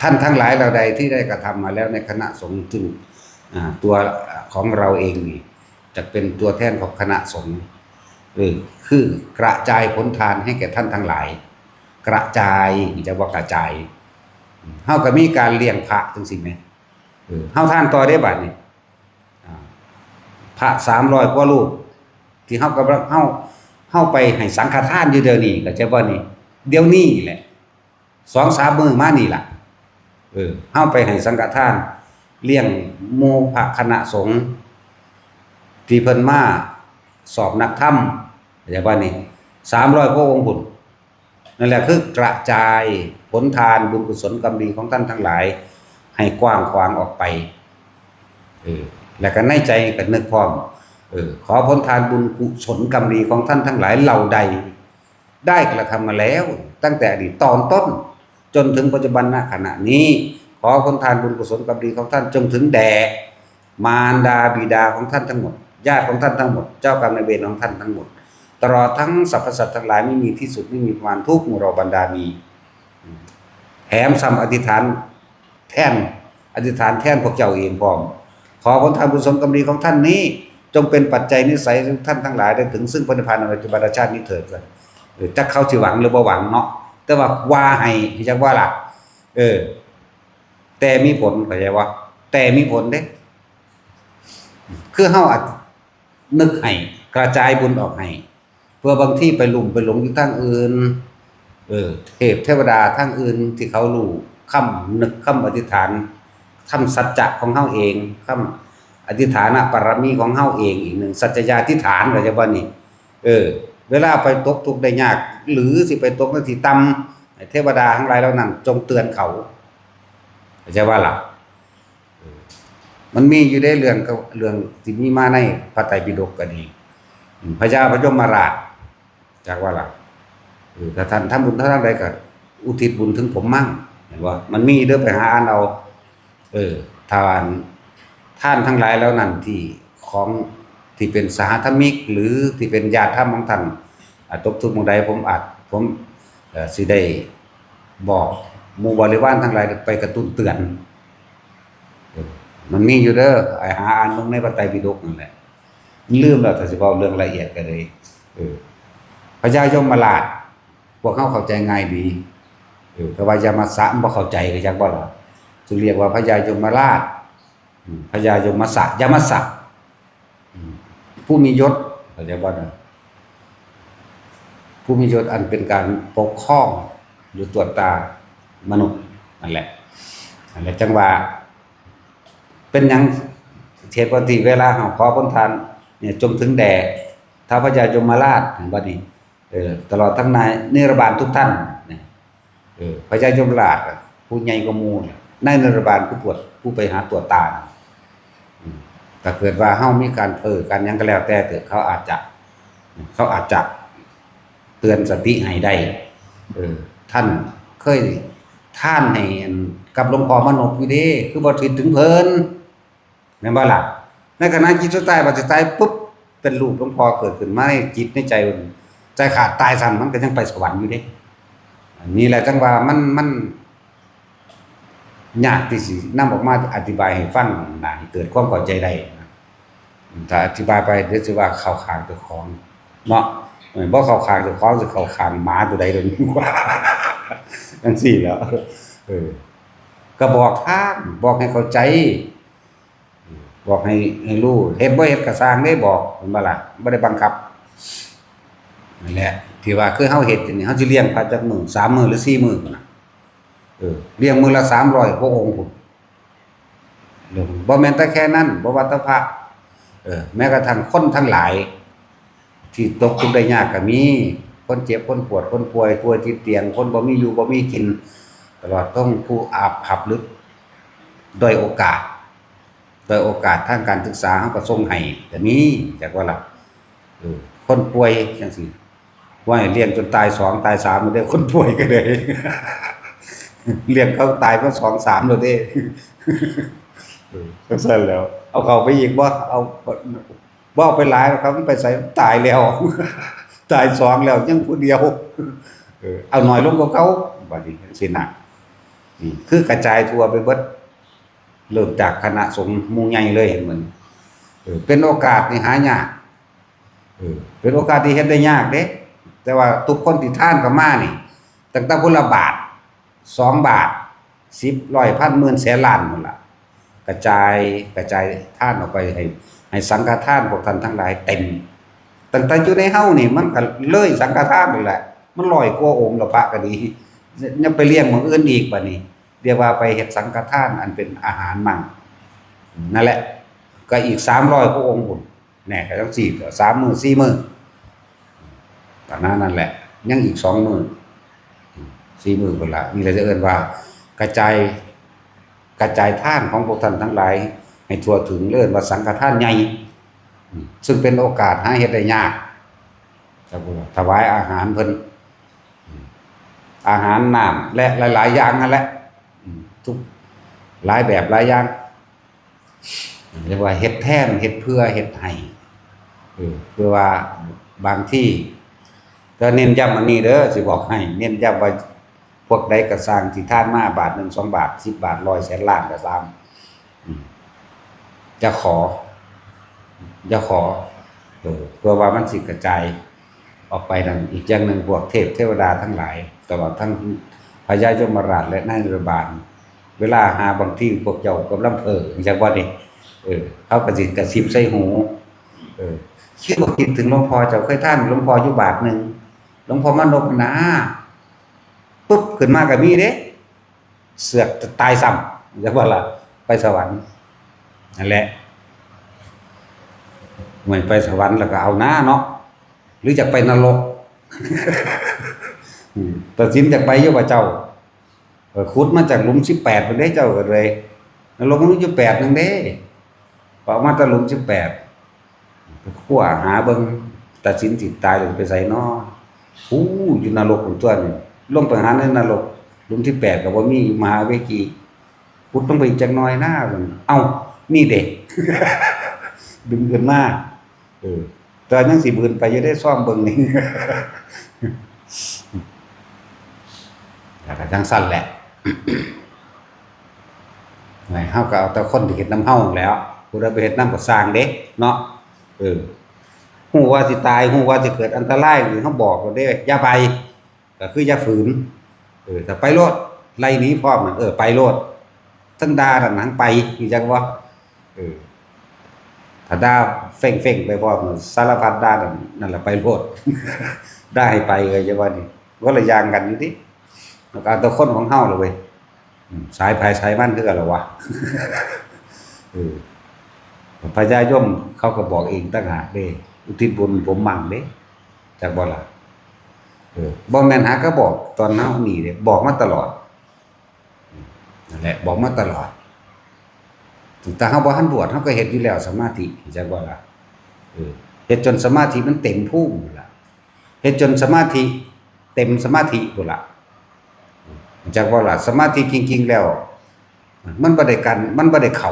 ท่านทั้งหลายเหล่าใดที่ได้กระทำมาแล้วในคณะสงฆ์ ซึ่ง อ่า ตัวของเราเองนี่ จะเป็นตัวแทนของคณะสงฆ์ เออ คือกระจายผลทานให้แก่ท่านทั้งหลาย กระจาย จะว่ากระจาย เฮาก็มีการเลี้ยงพระจั่งซี้แหม เออ เฮาทานต่อเด้บัดนี้ อ่า พระสามร้อยกว่ารูป ที่เฮากำลัง เฮา เฮาไปให้สังฆทานอยู่เดี๋ยวนี้ เข้าใจบ่นี่ เดี๋ยวนี้แหละ สองสามมื้อมานี่ล่ะ เออ เฮาไปให้สังฆทาน เลี้ยงหมู่พระคณะสงฆ์ ที่เพิ่นมาสอบนักธรรม เข้าใจบ่นี่ สามร้อยกว่าองค์พุ้น นั่นแหละคือกระจายผลทานบุญกุศลกรรมดีของท่านทั้งหลาย ให้กว้างขวางออกไป เออ แล้วก็ในใจก็นึกพร้อม เออ ขอผลทานบุญกุศลกรรมดีของท่านทั้งหลายเหล่าใด ได้กระทำมาแล้ว ตั้งแต่อดีตตอนต้น จนถึงปัจจุบันณขณะนี้ ขอผลทานบุญกุศลกรรมดีของท่านจงถึงแด่ มารดาบิดาของท่านทั้งหมด ญาติของท่านทั้งหมด เจ้ากรรมนายเวรของท่านทั้งหมด ตลอดทั้งสรรพสัตว์ทั้งหลายไม่มีที่สุดไม่มีประมาณทุกหมู่เหล่าบรรดามี แถมซ้ำอธิษฐานแทน อธิษฐานแทนพวกเจ้าเองพร้อม ขอผลทานบุญกุศลกรรมดีของท่านนี้ จงเป็นปัจจัยนิสัยของท่านทั้งหลายได้ถึงซึ่งพระนิพพานในปัจจุบันชาตินี้เถิด เออ จักเขาสิหวังหรือบ่หวังเนาะ แต่ว่าว่าให้ จักว่าล่ะ เออ แต่มีผล เข้าใจบ่ แต่มีผลเด้ คือเฮาอาจนึกให้ กระจายบุญออกให้ เพื่อบางทีไปลุ่มไปหลงอยู่ทางอื่น เออ เทพเทวดาทางอื่นที่เขารู้คำนึกคำอธิษฐาน ทำสัจจะของเฮาเอง ทำอธิษฐานบารมีของเฮาเองอีกหนึ่ง สัจจยาธิษฐาน เข้าใจบ่นี่ เออ เวลาไปตกทุกข์ได้ยาก หรือสิไปตกในที่ต่ำ เทวดาทั้งหลายเหล่านั้นจงเตือนเขา เข้าใจบ่ล่ะ เออ มันมีอยู่ในเรื่อง เรื่องที่มีมาในพระไตรปิฎกก็ดี อืม พญาพยมราช จักว่าล่ะ เออ ถ้าท่านทำบุญทางใดก็อุทิศบุญถึงผมมั่ง เห็นบ่ มันมีเด้อ ไปหาอ่านเอา เออ ทาน ทานทั้งหลายเหล่านั้นที่ของ ที่เป็นสหธรรมิก หรือที่เป็นญาติธรรมของท่าน อ่า ตกทุกข์หม่องใด ผมอาจ ผม เอ่อ สิได้บอกหมู่บริวารทั้งหลายไปกระตุ้นเตือน เออ มันมีอยู่เด้อ ไอ้หาอ่านเบิ่งในพระไตรปิฎกนั่นแหละ ลืมแล้ว ถ้าสิเว้าเรื่องละเอียดก็เลย เออ พญายมราช พวกเฮาเข้าใจง่ายดี เออ แต่ว่ายมสะมันบ่เข้าใจ ก็จักบ่ล่ะ จึงเรียกว่าพญายมราช อืม พญายมสะ ยมสะ อืม ผู้มียศ เข้าใจบ่นะ ผู้มียศอันเป็นการปกครองอยู่ตรวจตามนุษย์นั่นแหละ นั่นแหละ จังว่า เป็นหยังเหตุผลที่เวลาเฮาขอผลทานเนี่ย จงถึงแด่ท้าวพญายมราช บัดนี้ เออ ตลอดทั้งนายนิรบาลทุกท่านเนี่ย เออ พญายมราชอะ ผู้ใหญ่กว่าหมู่เนี่ย นายนิรบาลผู้ปวด ผู้ไปหาตรวจตาน่ะ อืม ถ้าเกิดว่าเฮามีการเพ้อการหยังก็แล้วแต่เถอะ เขาอาจจะ เขาอาจจะเตือนสติให้ได้ เออ ท่านเคยทานให้อัน กับหลวงพ่อมานพอยู่เด้ คือบ่คิดถึงเพิ่น แม่นบ่ล่ะ ในขณะจิตสุดท้าย บัดสุดท้ายปุ๊บ เป็นรูปหลวงพ่อเกิดขึ้นมาในจิตในใจ ใจขาดตายซ้ำ มันก็ยังไปสวรรค์อยู่เด้ อันนี้แหละจังว่ามัน มัน ยากที่สินำออกมาอธิบายให้ฟังนะ ให้เกิดความเข้าใจได้นะ ถ้าอธิบายไปเดี๋ยวสิว่าเข้าข้างเจ้าของเนาะ เออ บ่เข้าข้างเจ้าของ สิเข้าข้างหมาตัวใดเดี๋ยวนี้ จังซี่แหล้ว เออ ก็บอกทาง บอกให้เข้าใจ บอกให้ ให้รู้ เฮ็ดบ่เฮ็ดก็ซ่างเด้ บอก เห็นบ่ล่ะ บ่ได้บังคับ นั่นแหละ ที่ว่าคือเฮาเฮ็ดนี่ เฮาสิเลี้ยงพระจักมื้อ สามมื้อหรือสี่มื้อพุ้นน่ะ เออ เลี้ยงมื้อละสามร้อยกว่าองค์พุ้น เออ บ่แม่นแต่แค่นั้น บ่ว่าแต่พระ เออ แม้กระทั่งคนทั้งหลาย ที่ตกทุกข์ได้ยากก็มี คนเจ็บ คนปวด คนป่วย ป่วยติดเตียง คนบ่มีอยู่บ่มีกิน ตลอดทั้งผู้อับหับหรือด้อยโอกาส ด้อยโอกาสทางการศึกษา เฮาก็ส่งให้ก็มี จักว่าล่ะ เออ คนป่วยจังซี่ ว่าให้เลี้ยงจนตายสองตายสามเลยเด้ คนป่วยก็เลย เลี้ยงเขาตายมาสองสามแล้วเด้ เออ จังซั่นแหล้ว เอาเข้าไปอีกบ่ เอา บ่เอาไปหลายหรอกครับ มันไปไส ตายแล้ว ตายสองแล้ว ยังผู้เดียว เออ เอาน้อยลงกว่าเก่า บัดนี้จังซี่นะ อืม คือกระจายทั่วไปเบิด เริ่มจากคณะสงฆ์หมู่ใหญ่เลย เหมือน เออ เป็นโอกาสนี่หายาก เออ เป็นโอกาสที่เฮ็ดได้ยากเด้ แต่ว่าทุกคนที่ทานเข้ามานี่ ตั้งแต่คนละบาท สองบาท สิบ ร้อย พัน หมื่น แสน ล้านนั่นล่ะ กระจาย กระจายทานออกไปให้ ให้สังฆทานพวกท่านทั้งหลายเต็ม ตั้งแต่อยู่ในเฮานี่ มันก็เลยสังฆทานนั่นแหละ มันร้อยกว่าองค์แล้ว พระก็ดี ยังไปเลี้ยงหม่องอื่นอีกบัดนี้ เรียกว่าไปเฮ็ดสังฆทานอันเป็นอาหารมั่ง นั่นแหละ ก็อีกสามร้อยกว่าองค์พุ้น แน่ ก็จังซี่ สามมื้อ สี่มื้อ ประมาณนั้นแหละ ยังอีกสองมื้อ สี่มื้อพุ้นละ นี่แหละจะเอิ้นว่า กระจาย กระจายทานของพวกท่านทั้งหลาย ให้ทั่วถึง เอิ้นว่าสังฆทานใหญ่ อืม ซึ่งเป็นโอกาสหาเฮ็ดได้ยาก ครับผม ถวายอาหารเพิ่น อืม อาหาร น้ำ และหลายๆอย่างนั่นแหละ อืม ทุก หลายแบบหลายอย่าง เรียกว่าเฮ็ดแทน เฮ็ดเพื่อ เฮ็ดให้ เออ เพื่อว่าบางที ก็เน้นย้ำอันนี้เด้อ สิบอกให้ เน้นย้ำว่า พวกใดก็ซ่างที่ทานมาบาทหนึ่ง สองบาท สิบบาท ร้อย แสน ล้านก็ซ่าง อืม อย่าขอ อย่าขอ เออ เพื่อว่ามันสิกระจายออกไปนั่น อีกอย่างหนึ่ง พวกเทพเทวดาทั้งหลาย ตลอดทั้งพญายมราชและนายนรบาล เวลาหาบางทีพวกเจ้ากำลังเพ้อจังว่านี่ เออ เขาก็สิกระซิบใส่หู เออ คิดว่าคิดถึงหลวงพ่อ เจ้าเคยทานหลวงพ่ออยู่บาทหนึ่ง หลวงพ่อมานพนะ ปุ๊บ ขึ้นมาก็มีเด้ เสือกตายซ้ำ จังว่าล่ะ ไปสวรรค์ นั่นแหละ ไม่ไปสวรรค์แล้วก็เอาหน้าเนาะ หรืออยากไปนรก อืม ตัดสินอยากไปอยู่บ่เจ้า เออ ขุดมาจากหลุมสิบแปดไปเลยเจ้าก็เลย นรกมันอยู่แปดหนึ่งเด้ ออกมาจากหลุมสิบแปด ไปค้นหาเบิ่ง ตัดสินสิตายเลยไปใส่นอ อู้ อยู่นรกคนตัวนี่ ลงไปหาในนรก หลุมที่แปดก็บ่มี อยู่มหาเวกี ขุดลงไปอีกจักหน่อยนะ เอ้า นี่เด้ ดึงขึ้นมา เออ แต่ยังสิบืนไปอยู่ได้ ซ่อมเบิ่งนี่ แล้วก็จังซั่นแหละ ไอ้เฮาก็เอาแต่คนที่เฮ็ดนำเฮาแหล้ว ผู้ใดไปเฮ็ดนำก็ซ่างเด้ เนาะ เออ ฮู้ว่าสิตาย ฮู้ว่าสิเกิดอันตราย หรือเฮาบอกแล้วเด้ อย่าไป ก็คืออย่าฝืน เออ ถ้าไปโลด ไล่หนีพร้อมนั่น เออ ไปโลด ทั้งด่านั่นหังไป รู้จักบ่ เออ ถ้าด่าเฟ้งๆไปพร้อมนั่น สารพัดด่านั่น นั่นแหละไปโลด ด่าให้ไปเลย จะว่านี่ คนละอย่างกันอยู่ติ แล้วก็เอาแต่คนของเฮาล่ะเว้ย อืม สายไผสายมันคือกันล่ะวะ เออ พญายมเขาก็บอกเองต่างหากเด้ อุทิศบุญผมมั่งเด้ จักบ่ล่ะ เออ บ่แม่นหากะบอกตอนเฮานี่เด้ บอกมาตลอด อืม นั่นแหละ บอกมาตลอด ตั้งแต่เฮาบ่ทันบวช เฮาก็เฮ็ดอยู่แล้วสมาธิ จักบ่ล่ะ เออ เฮ็ดจนสมาธิมันเต็มภูมิพู้นล่ะ เฮ็ดจนสมาธิเต็มสมาธิพู้นล่ะ จักบ่ล่ะ สมาธิจริงๆแล้ว มันบ่ได้กัน มันบ่ได้เข้า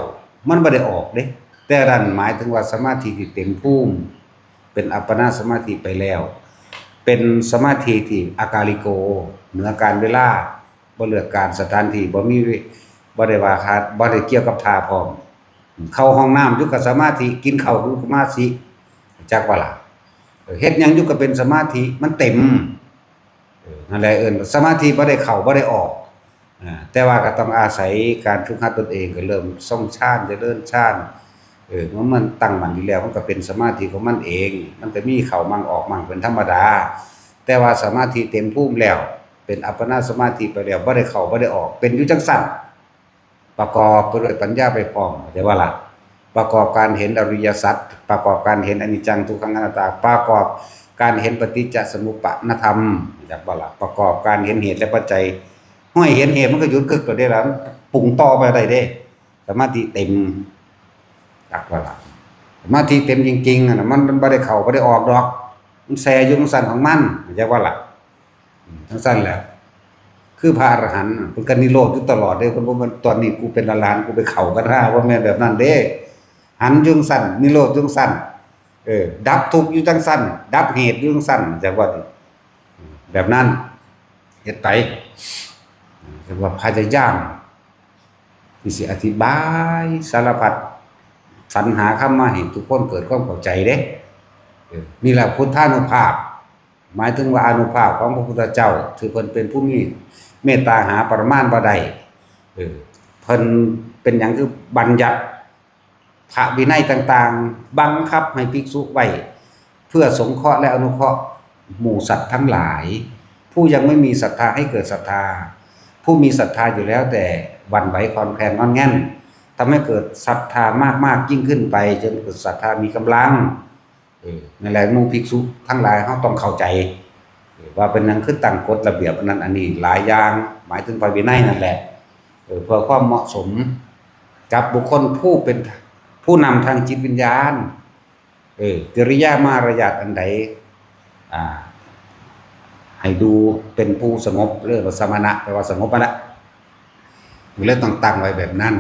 มันบ่ได้ออกเด้ แต่นั่นหมายถึงว่าสมาธิที่เต็มภูมิ เป็นอัปปนาสมาธิไปแล้ว เป็นสมาธิที่อากาลิโก เหนือการเวลา บ่เลือกการสถานที่ บ่มี บ่ได้ว่าขาด บ่ได้เกี่ยวกับท่าพร้อม เข้าห้องน้ำอยู่กับสมาธิ กินข้าวอยู่กับสมาธิ จักบ่ล่ะ เออ เฮ็ดหยังอยู่ก็เป็นสมาธิ มันเต็ม เออ นั่นแหละเอิ้นสมาธิบ่ได้เข้าบ่ได้ออก อ่า แต่ว่าก็ต้องอาศัยการฝึกหัดตนเอง ก็เริ่มทรงฌาน เจริญฌาน เออ เมื่อมันตั้งมั่นอยู่แล้ว มันก็เป็นสมาธิของมันเอง มันก็มีเข้ามั่งออกมั่งเป็นธรรมดา แต่ว่าสมาธิเต็มภูมิแล้ว เป็นอัปปนาสมาธิไปแล้ว บ่ได้เข้าบ่ได้ออก เป็นอยู่จังซั่น ประกอบไปด้วยปัญญาไปพร้อม เข้าใจบ่ล่ะ ประกอบการเห็นอริยสัจ ประกอบการเห็นอนิจจังทุกขังอนัตตา ประกอบการเห็นปฏิจจสมุปปานธรรม จักบ่ล่ะ ประกอบการเห็นเหตุและปัจจัย ห้วยเห็นเหตุมันก็หยุดกึกโลดเด้ล่ะ มันปรุงต่อไปได้เด้ สมาธิเต็ม จักบ่ล่ะ สมาธิเต็มจริงๆอะนะ มัน มันบ่ได้เข้าบ่ได้ออกดอก มันแช่อยู่จังซั่นของมัน เข้าใจบ่ล่ะ อืม จังซั่นแหละ คือพระอรหันต์น่ะ เพิ่นก็นิโรธอยู่ตลอดเด้ เพิ่นบ่แม่นตอนนี้กูเป็นอรหันต์ กูไปเข้ากันหา บ่แม่นแบบนั้นเด้ หันอยู่จังซั่น นิโรธอยู่จังซั่น เออ ดับทุกข์อยู่จังซั่น ดับเหตุอยู่จังซั่น จักว่าติ แบบนั้น เฮ็ดไป เรียกว่าพยายามที่สิอธิบายสารพัดสรรหาคำมาให้ทุกคนเกิดความเข้าใจเด้ เออ นี่แหละพุทธานุภาพ หมายถึงว่าอานุภาพของพระพุทธเจ้า ที่เพิ่นเป็นผู้มีเมตตาหาประมาณบ่ได้ เออ เพิ่นเป็นหยังคือบัญญัติพระวินัยต่างๆ บังคับให้ภิกษุไว้ เพื่อสงเคราะห์และอนุเคราะห์หมู่สัตว์ทั้งหลาย ผู้ยังไม่มีศรัทธาให้เกิดศรัทธา ผู้มีศรัทธาอยู่แล้วแต่หวั่นไหวคลอนแคลนง่อนแง่น ทำให้เกิดศรัทธามากๆยิ่งขึ้นไป จนเกิดศรัทธามีกำลัง เออ นั่นแหละหมู่ภิกษุทั้งหลาย เราต้องเข้าใจ เออ ว่าเป็นหยังคือตั้งกฎระเบียบอันนั้นอันนี้หลายอย่าง หมายถึงพระวินัยนั่นแหละ เออ เพื่อความเหมาะสมกับบุคคลผู้เป็นผู้นำทางจิตวิญญาณ เออ กิริยามารยาทอันใด อ่า ให้ดูเป็นผู้สงบ เรียกว่าสมณะ แปลว่าสงบนั่นแหละ เรื่องต้องตั้งไว้แบบนั้น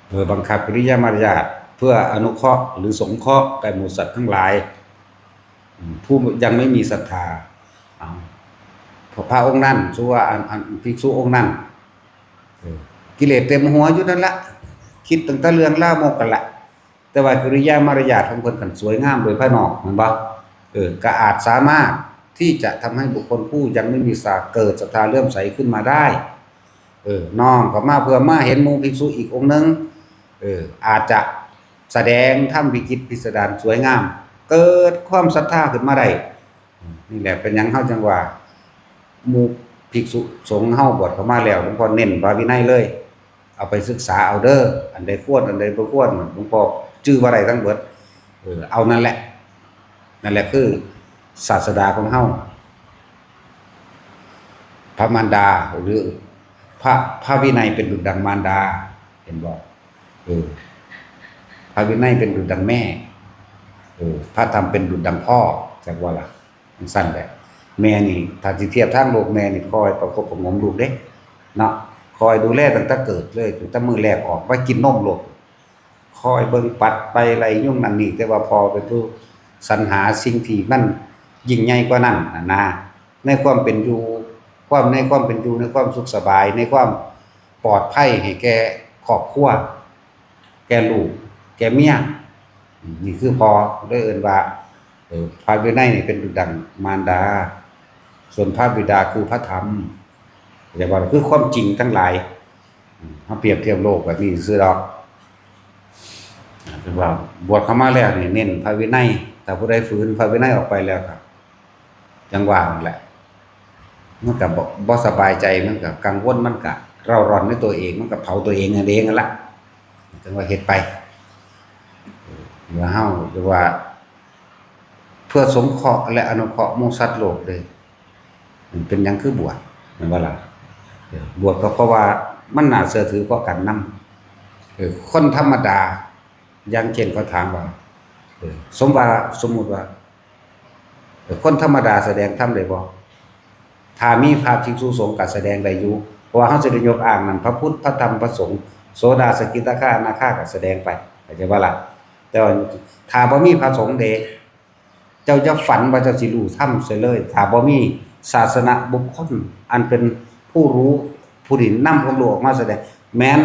เพื่อบังคับกิริยามารยาท เพื่ออนุเคราะห์หรือสงเคราะห์แก่หมู่สัตว์ทั้งหลาย อืม ผู้ยังไม่มีศรัทธา เอา พระองค์นั้น ชื่อว่าอัน อันภิกษุองค์นั้น เออ กิเลสเต็มหัวอยู่นั่นละ คิดตั้งแต่เรื่องลามกกันละ แต่ว่ากิริยามารยาทของเพิ่นคันสวยงามโดยภายนอก แม่นบ่ เออ ก็อาจสามารถที่จะทำให้บุคคลผู้ยังไม่มีศรัทธาเกิดศรัทธาเลื่อมใสขึ้นมาได้ เออ น้อมเข้ามาเพื่อมาเห็นหมู่ภิกษุอีกองค์หนึ่ง เออ อาจจะแสดงธรรมวิจิตรพิสดารสวยงาม เกิดความศรัทธาขึ้นมาได้ นี่แหละเป็นหยังเฮาจังว่า หมู่ภิกษุสงฆ์เฮาบวชเข้ามาแล้ว หลวงพ่อเน้นพระวินัยเลย เอาไปศึกษาเอาเด้อ อันใดควร อันใดบ่ควร หลวงพ่อจื่อบ่ได้ทั้งเบิด เออ เอานั่นแหละ นั่นแหละคือศาสดาของเฮา พระมารดา หรือพระ พระวินัยเป็นดุจดังมารดา เห็นบ่ เออ พระวินัยเป็นดุจดังแม่ เออ พระธรรมเป็นดุจดังพ่อ จักว่าล่ะ จั่งซั้นแหละ แม่นี่ ถ้าสิเทียบทางโลก แม่นี่คอยประคบประหงมลูกเด้ เนาะ คอยดูแลตั้งแต่เกิดเลย ตั้งแต่มื้อแรกออกมากินนมโลด คอยเบิ่งปัดไปไล่ยุงนั่นนี่ แต่ว่าพ่อเป็นผู้สรรหาสิ่งที่มันยิ่งใหญ่กว่านั้นน่ะนะ ในความเป็นอยู่ ความ ในความเป็นอยู่ ในความสุขสบาย ในความปลอดภัยให้แก่ครอบครัว แก่ลูก แก่เมีย นี่คือพ่อ เลยเอิ้นว่า เออ พระวินัยนี่เป็นดุจดังมารดา ส่วนพระบิดาคือพระธรรม แต่ว่าคือความจริงทั้งหลาย อืม เฮาเปรียบเทียบโลกแบบนี้ซื่อดอก อ่า คือว่าบวชเข้ามาแล้วนี่เน้นพระวินัย ถ้าผู้ใดฝืนพระวินัยออกไปแล้วก็ จั่งว่านั่นแหละ มันก็บ่ บ่สบายใจ มันก็กังวล มันก็เร่าร้อนในตัวเอง มันก็เผาตัวเองนั่นเองนั่นละ จั่งว่าเฮ็ดไป เออ เพื่อเฮา หรือว่า เพื่อสงเคราะห์และอนุเคราะห์หมู่สัตว์โลกเด้ มันเป็นหยังคือบวช แม่นบ่ล่ะ เออ บวชก็เพราะว่ามันน่าเชื่อถือกว่ากันนำ เออ คนธรรมดา อย่างเช่นเขาถามว่า เออ สมว่า สมมุติว่า เออ คนธรรมดาแสดงธรรมได้บ่ ถ้ามีพระภิกษุสงฆ์ก็แสดงได้อยู่ เพราะว่าเฮาสิได้ยกอ้างนั่น พระพุทธ พระธรรม พระสงฆ์ โสดา สกิทาคา อนาคาก็แสดงไป เข้าใจบ่ล่ะ แต่ว่าถ้าบ่มีพระสงฆ์เด้ เจ้าอย่าฝันว่าเจ้าสิรู้ธรรมเสียเลย ถ้าบ่มีศาสนบุคคลอันเป็นผู้รู้ ผู้ที่นำความรู้ออกมาแสดง แม้น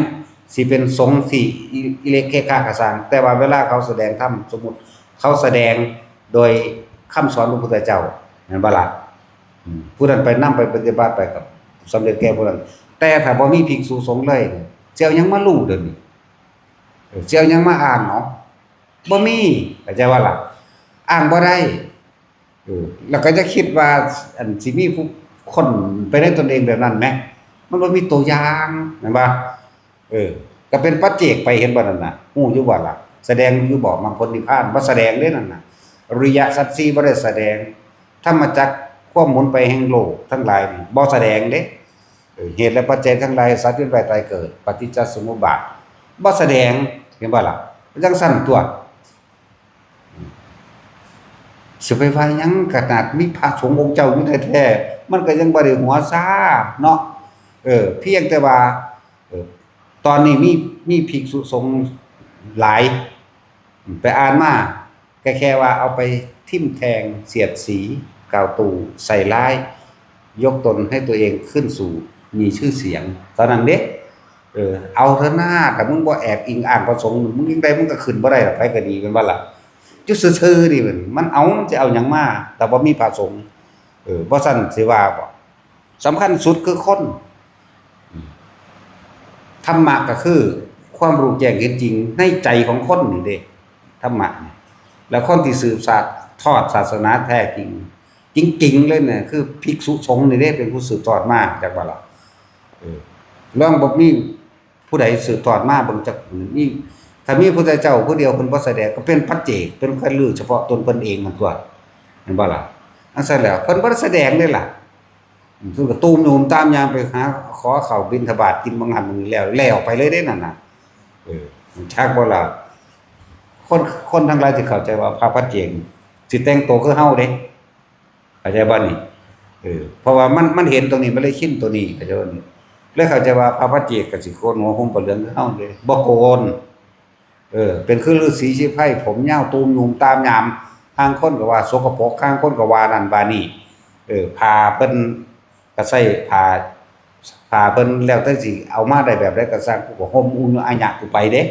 สิเป็นสงฆ์ที่อิ อิเล็กเคคะก็ซ่าง แต่ว่าเวลาเขาแสดงธรรม สมมุติเขาแสดงโดยคำสอนพระพุทธเจ้า แม่นบ่ล่ะ อืม ผู้นั้นไปนำไปปฏิบัติไปก็สำเร็จแก่ผู้นั้น แต่ถ้าบ่มีภิกษุสงฆ์เลย สิเอาหยังมารู้เดี๋ยวนี้ เออ สิเอาหยังมาอ้างเนาะ บ่มี เข้าใจบ่ล่ะ อ้างบ่ได้ เออ แล้วก็อย่าคิดว่า อันสิมีผู้คนไปในตนเองแบบนั้นแหม มันบ่มีตัวอย่าง แม่นบ่ เออ ก็เป็นปัจเจกไป เห็นบ่นั่นน่ะ ฮู้อยู่บ่ล่ะ แสดงอยู่บ่ มรรคผลนิพพาน บ่แสดงเด้นั่นน่ะ อริยสัจสี่บ่ได้แสดง ธรรมจักร ความหมุนไปแห่งโลกทั้งหลายนี่ บ่แสดงเด้ เออ เหตุและปัจจัยทั้งหลาย สัตว์เวียนว่ายตายเกิด ปฏิจจสมุปบาท บ่แสดง เห็นบ่ล่ะ จั่งซั้นตั๊ว สิไปว่าหยัง ขนาดมีพระสงฆ์องค์เจ้าอยู่แท้ๆ มันก็ยังบ่ได้หัวซาเนาะ เออ เพียงแต่ว่า เออ ตอนนี้มี มีภิกษุสงฆ์หลาย ไปอ่านมา ก็แค่ว่าเอาไปทิ่มแทงเสียดสี กล่าวตู่ ใส่ร้าย ยกตนให้ตัวเองขึ้นสู่มีชื่อเสียง เท่านั้นเด้ เออ เอาเถอะหน้า แต่มึงบ่แอบอิงอ้างพระสงฆ์ มึงยังไงมึงก็ขึ้นบ่ได้หรอก ไผก็ดี แม่นบ่ล่ะ อยู่ซื่อๆ นี่มัน มันเอา มันสิเอาหยังมา แต่บ่มีพระสงฆ์ เออ บ่ซั้นสิว่าบ่ สำคัญสุดคือคน ธรรมะก็คือความรู้แจ้งเห็นจริงในใจของคนนี่เด้ ธรรมะนี่ แล้วคนที่สืบสานทอดศาสนาแท้จริง จริงๆ เลยเนี่ย คือภิกษุสงฆ์นี่เด้ เป็นผู้สืบทอดมา จักบ่ล่ะ เออ ลองบ่มีผู้ใดสืบทอดมาเบิ่งจัก มี ถ้ามีพุทธเจ้าผู้เดียวเพิ่นบ่แสดง ก็เป็นปัจเจก เป็นคนรู้เฉพาะตนเพิ่นเองมันตั๊ว แม่นบ่ล่ะ อันซั่นแล้ว เพิ่นบ่ได้แสดงเลยล่ะ อืม เพิ่นก็ตูมโยมตามยามไปหาขอข้าวบิณฑบาตกินบางหันบางนี้แล้ว แล้วไปเลยเด้นั่นน่ะ เออ จักบ่ล่ะ คน คนทั้งหลายที่เข้าใจว่าพระปัจเจกสิแต่งตัวคือเฮาเด้ เข้าใจบ่นี่ เออ เพราะว่ามัน มันเห็นตรงนี้ มันเลยชินตัวนี้ เข้าใจบ่นี่ เลยเข้าใจว่าพระปัจเจกก็สิโกนหัวห่มผ้าเหลืองคือเฮาเด้ บ่โกน เออ เป็นคือฤๅษีชีพไพร ผมยาวตูมโยมตามยาม ห่างคนก็ว่าสกปรก ห่างคนก็ว่านั่นว่านี่ เออ ผ้าเพิ่นก็ใส่ผ้า ผ้าเพิ่นแล้วแต่สิเอามาได้แบบใดก็ซ่าง กูก็ห่มอุญุอาญะกูไปเด้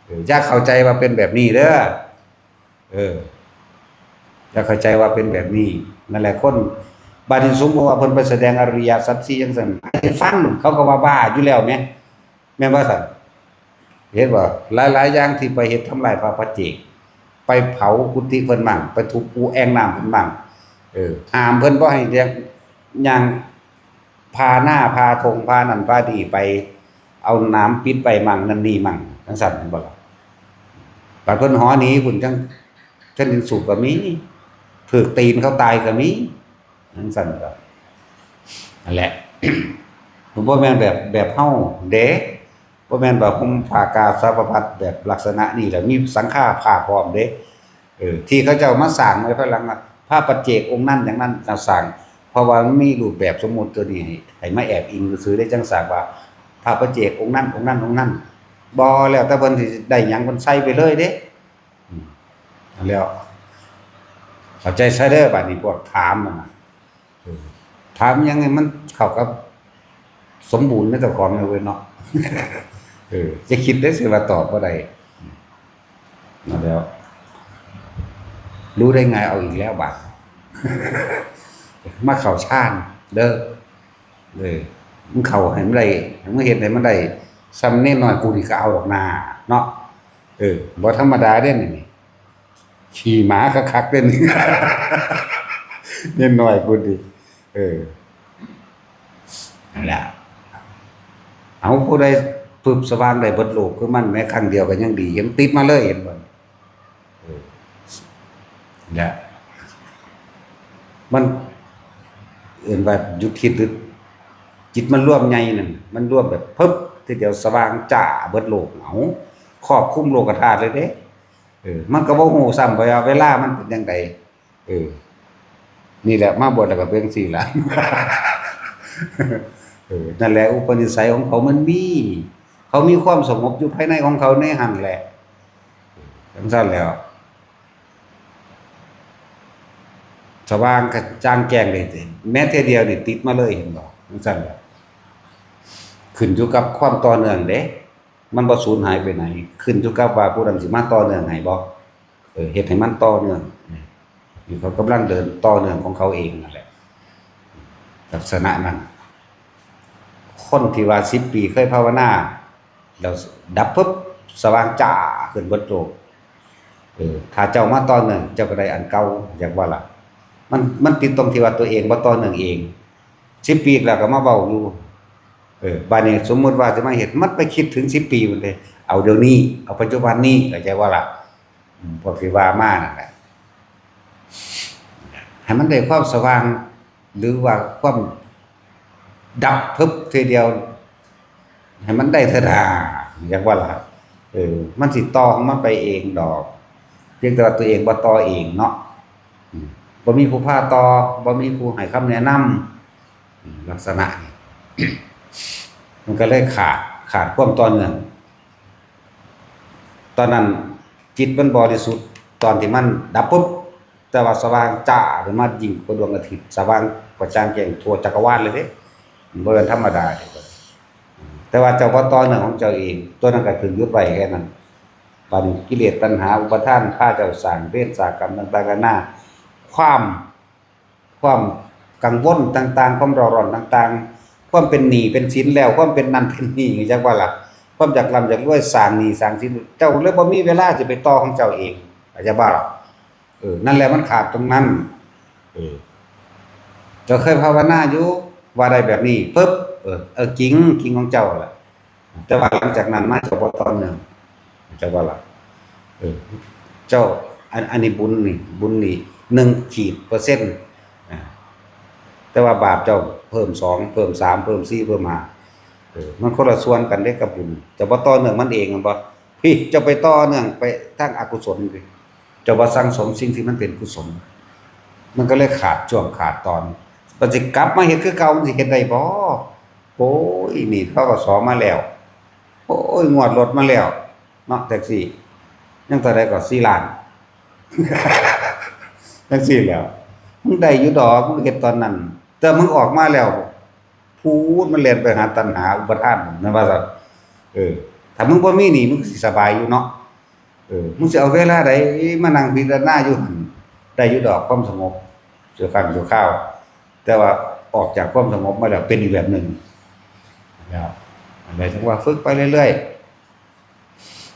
เออ อย่าเข้าใจว่าเป็นแบบนี้เด้อ เออ อย่าเข้าใจว่าเป็นแบบนี้ นั่นแหละคน บาดนี้สมมุติว่าเพิ่นไปแสดงอริยสัจสี่จั่งซั่น ให้ฟัง เขาก็ว่าบ้าอยู่แล้วแหม แม่นบ่ซั่น เห็นบ่ หลายๆ อย่างที่ไปเฮ็ดทำลายพระปัจเจก ไปเผากุฏิเพิ่นมั่ง ไปทุบอู่แอ่งน้ำเพิ่นมั่ง เออ ห้ามเพิ่นบ่ให้เลี้ยง ย่างพาหน้า พาทง พานั่น พานี่ไป เอาหนามปิดไว้มั่งนั่นนี่มั่งจั่งซั้นแม่นบ่ล่ะ บัดเพิ่นหอหนีพุ้นจั่ง เทื่อหนึ่งสูบก็มี ถืกตีนเขาตายก็มี จั่งซั้นก็ นั่นแหละ มันบ่แม่นแบบ แบบเฮาเด้ บ่แม่นแบบห่มผ้ากาสาวพัดแบบลักษณะนี้แหละ มีสังฆาผ้าพร้อมเด้ เออ ที่เขาเจ้ามาสร้างไว้ภายหลังว่า พระปัจเจกองค์นั้นอย่างนั้นมาสร้าง เพราะว่ามันมีรูปแบบสมมุติตัวนี้ให้ ให้มาแอบอิงซื่อๆ ได้จั่งสร้างว่า พระปัจเจกองค์นั้น องค์นั้น องค์นั้น บ่ แล้วแต่เพิ่นสิได้หยังเพิ่นใส่ไปเลยเด้ อืม แล้ว เข้าใจซะเด้อ บัดนี้พวกถามนั่นน่ะ เออ ถามหยังให้มันเข้ากับสมบูรณ์ในเจ้าของเอาไว้เนาะ เออ จะคิดได้สิว่าตอบบ่ได้ นั่นแหล้ว รู้ได้ไง เอาอีกแล้วบาด มาเข้าฌานเด้อ เออ มึงเข้าให้มันได้ มึงเฮ็ดให้มันได้ ส่ำเนนน้อยกูนี่ก็เอาดอกนาเนาะ เออ บ่ธรรมดาเด้นี่ ขี้หมาคักๆเด้นี่ เนนน้อยกูนี่ เออ นั่นล่ะ เอาผู้ใดปึบสว่างได้เบิดโลกคือมันแม้ครั้งเดียวก็ยังดี เห็นติดมาเลย เห็นบ่ เออ และ มันเอิ้นว่าหยุดคิดหรือ จิตมันรวมใหญ่นั่น มันรวมแบบปึ๊บ ทีเดียวสว่างจ้าเบิดโลก เอา ครอบคลุมโลกธาตุเลยเด้ เออ มันก็บ่ฮู้ซ้ำว่าเวลามันเป็นจั่งใด เออ นี่แหละ มาบวชแล้วก็เป็นจั่งซี้ล่ะ เออ นั่นแหละ อุปนิสัยของเขามันมี เขามีความสงบอยู่ภายในของเขาในหั่นแหละ จั่งซั้นแหล้ว สว่างกระจ่างแจ้งเลย แม้เทื่อเดียวนี่ติดมาเลย เห็นบ่ จั่งซั้นแหละ ขึ้นอยู่กับความต่อเนื่องเด้ มันบ่สูญหายไปไหน ขึ้นอยู่กับว่าผู้นั้นสิมาต่อเนื่องให้บ่ เออ เฮ็ดให้มันต่อเนื่อง นี่เขากำลังเดินต่อเนื่องของเขาเองนั่นแหละ ลักษณะนั้น คนที่ว่าสิบปีเคยภาวนา แล้วดับปุ๊บ สว่างจ้าขึ้นเบิดโลก เออ ถ้าเจ้ามาต่อเนื่อง เจ้าก็ได้อันเก่า อยากว่าล่ะ มัน มันติดตรงที่ว่าตัวเองบ่ต่อเนื่องเอง สิบปีแล้วก็มาเว้าอยู่ เออ บัดนี้สมมุติว่าสิมาเฮ็ด มันไปคิดถึงสิบปีพุ้นเด้ เอาเดี๋ยวนี้ เอาปัจจุบันนี้ เข้าใจบ่ล่ะ อืม พวกที่ว่ามานั่นแหละ ให้มันได้ความสว่าง หรือว่าความดับพึบทีเดียว ให้มันได้เถิดหา อยากว่าล่ะ เออ มันสิต่อของมันไปเองดอก เพียงแต่ว่าตัวเองบ่ต่อเองเนาะ อืม บ่มีผู้พาต่อ บ่มีผู้ให้คำแนะนำ อืม ลักษณะนี้ มันก็เลยขาด ขาดความต่อเนื่อง ตอนนั้นจิตมันบริสุทธิ์ ตอนที่มันดับปุ๊บ แต่ว่าสว่างจ้าขึ้นมายิ่งกว่าดวงอาทิตย์ สว่างกระจ่างแจ้งทั่วจักรวาลเลยเด้ มันบ่แม่นธรรมดาเด้ แต่ว่าเจ้าบ่ต่อเนื่องของเจ้าเอง ตัวนั้นก็ถูกหยุดไว้แค่นั้น บัดนี้กิเลสตัณหาอุปาทานพาเจ้าสร้างเวรสร้างกรรมต่างๆนานา ความ ความกังวลต่างๆ ความเร่าร้อนต่างๆ ความเป็นหนี้เป็นสินแล้ว ความเป็นนั่นเป็นนี่ จักว่าล่ะ ความอยากร่ำอยากรวย สร้างหนี้สร้างสิน เจ้าเลยบ่มีเวลาสิไปต่อของเจ้าเอง เข้าใจบ่ล่ะ เออ นั่นแหละมันขาดตรงนั้น เออ เจ้าเคยภาวนาอยู่ ว่าได้แบบนี้ปุ๊บ เออ เออ จริง จริงของเจ้าล่ะ แต่ว่าหลังจากนั้นมาเจ้าบ่ต่อเนื่อง เจ้าว่าล่ะ เออ เจ้า อัน อันนี้บุญนี่ บุญนี่ หนึ่งขีดเปอร์เซ็นต์ อ่า แต่ว่าบาปเจ้าเพิ่มสอง เพิ่มสาม เพิ่มสี่ เพิ่มห้า เออ มันคนละส่วนกันเด้กับบุญ เจ้าบ่ต่อเนื่องมันเอง แม่นบ่ พี่ เจ้าไปต่อเนื่องไปทางอกุศล เจ้าบ่สั่งสมสิ่งที่มันเป็นกุศล มันก็เลยขาดช่วงขาดตอน มันสิกลับมาเฮ็ดคือเก่า มันสิเฮ็ดได้บ่ โอ้ย หนี้ ธ.ก.ส. มาแล้ว โอ้ย งวดรถมาแล้ว เนาะ แท็กซี่ ยังเท่าใดก็ สี่ล้าน จั่งซี้แหล้ว มึงได้อยู่ดอก มึงเฮ็ดตอนนั้น แต่มึงออกมาแล้ว พูดมันแล่นไปหาตัณหาอุปาทาน นั่นว่าซั่น เออ ถ้ามึงบ่มีหนี้ มึงก็สิสบายอยู่เนาะ เออ มึงสิเอาเวลาใดมานั่งพิจารณาอยู่หั่น ได้อยู่ดอกความสงบ ชั่วครั้งชั่วคราว แต่ว่าออกจากความสงบมาแล้วเป็นอีกแบบหนึ่ง แล้ว อันใดถึงว่าฝึกไปเรื่อย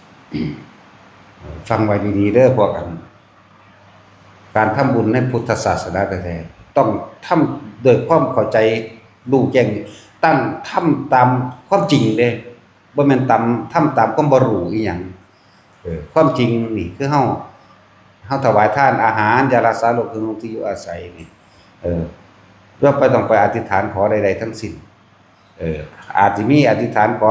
ๆ ฟังไว้ดีๆ เด้อพวกอัน การทำบุญในพุทธศาสนาแท้ๆ ต้องทำด้วยความเข้าใจ รู้แจ้ง ตั้งทำตามความจริงเด้ บ่แม่นตาม ทำตามความบ่รู้อีหยัง เออ ความจริงนี่คือเฮา เฮาถวายทานอาหาร ยารักษาโรค เครื่องนุ่งที่อยู่อาศัยนี่ เออ เราบ่ต้องไปอธิษฐานขอใดๆทั้งสิ้น เออ อาจสิมีอธิษฐานขอ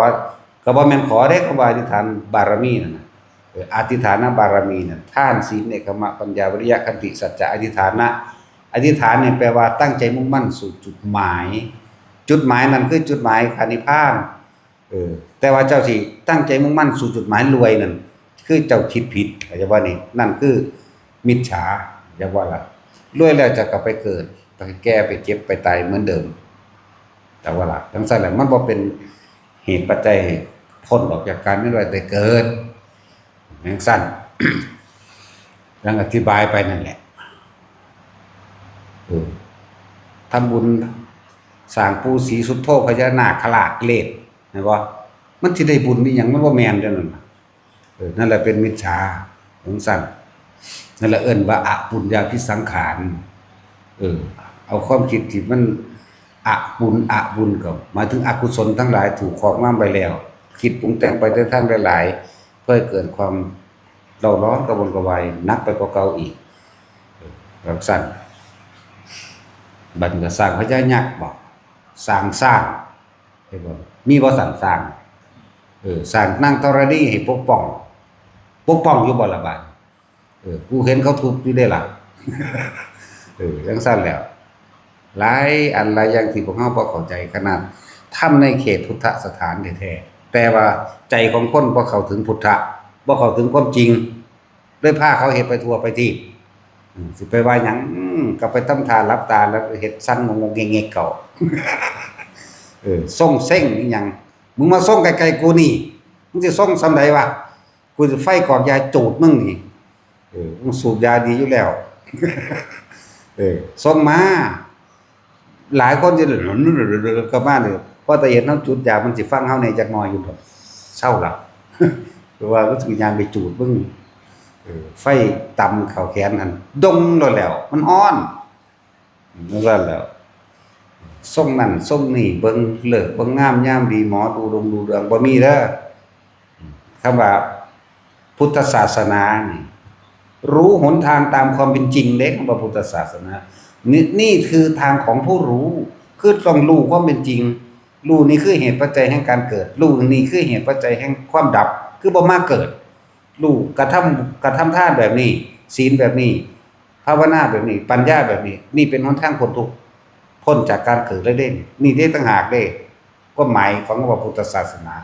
ก็บ่แม่นขอเด้ คำว่าอธิษฐานบารมีนั่นน่ะ เออ อธิษฐานบารมีน่ะ ทาน ศีล เนกขัมมะ ปัญญา วิริยะ ขันติ สัจจะ อธิษฐานะ อธิษฐานนี่แปลว่าตั้งใจมุ่งมั่นสู่จุดหมาย จุดหมายนั่นคือจุดหมายพระนิพพาน เออ แต่ว่าเจ้าสิตั้งใจมุ่งมั่นสู่จุดหมายรวยนั่น คือเจ้าคิดผิด เข้าใจบ่นี่ นั่นคือมิจฉา เข้าใจบ่ล่ะ รวยแล้วเจ้าก็ไปเกิด ไปแก่ ไปเจ็บ ไปตายเหมือนเดิม เข้าใจบ่ล่ะ จั่งซั้นแหละ มันบ่เป็นเหตุปัจจัยให้พ้นออกจากการเวียนว่ายตายเกิด จั่งซั้น ดังอธิบายไปนั่นแหละ เออ ทำบุญสร้างปู่ศรีสุโธ พญานาคราชเล่น เห็นบ่ มันสิได้บุญอีหยัง มันบ่แม่นเด้อนั่นน่ะ เออ นั่นแหละเป็นมิจฉา จั่งซั้น นั่นแหละเอิ้นว่าอปุญญาภิสังขาร เออ เอาความคิดที่มันอปุญ อบุญก็หมายถึงอกุศลทั้งหลายถูกครอบงำไว้แล้ว คิดปรุงแต่งไปในทางหลายๆ เพื่อให้เกิดความเร่าร้อนกระวนกระวายหนักไปกว่าเก่าอีก เออ จั่งซั้น บัดนี้ก็สร้างพญายักษ์บ่ สร้างช้าง เห็นบ่ มีบ่ซั้นช้าง เออ สร้างนางธรณีให้ปกป้อง ปกป้องอยู่บ่ล่ะบาด เออ กูเห็นเขาทุบอยู่เด้ล่ะ เออ จั่งซั้นแล้ว หลายอันหลายอย่างที่พวกเฮาบ่เข้าใจ ขนาดทำในเขตพุทธสถานแท้ๆ แต่ว่าใจของคนบ่เข้าถึงพุทธะ บ่เข้าถึงความจริง เลยพาเขาเฮ็ดไปทั่วไปทีป อืม สิไปว่าหยัง อืม ก็ไปทำท่าหลับตาแล้วเฮ็ดสั่นงงๆเง็กๆเก่า เออ ส่งเซ็งอีหยัง มึงมาส่งใกล้ๆกูนี่ มึงสิส่งส่ำใดวะ กูสิไฟกอกยาจูดมึงนี่ เออ มึงสูบยาดีอยู่แล้ว เออ ส่งมา หลายคนสิ กลับมานี่ พอแต่เห็นเฮาจูดยา มันสิฟังเฮาแหน่จักหน่อยอยู่ดอก เซาละ เพราะว่ามันสิย่างไปจูดมึง เออ ไฟต่ำเข้าแขนหั่น ดงโลดแล้ว มันฮ้อน จั่งซั้นแล้ว ส่งนั่นส่งนี่ เบิ่งฤกษ์เบิ่งงามยามดี หมอดูดวงดูเรืองบ่มีเด้อ คำว่าพุทธศาสนานี่ รู้หนทางตามความเป็นจริงเด้ คำว่าพุทธศาสนา นี่ นี่คือทางของผู้รู้ คือต้องรู้ความเป็นจริง รู้นี่คือเหตุปัจจัยแห่งการเกิด รู้นี่คือเหตุปัจจัยแห่งความดับ คือบ่มาเกิด รู้กระทำ กระทำทานแบบนี้ ศีลแบบนี้ ภาวนาแบบนี้ ปัญญาแบบนี้ นี่เป็นหนทางพ้นทุกข์ พ้นจากการเกิดเลยเด้ นี่เด้ต่างหากเด้ ความหมายของคำว่าพุทธศาสนา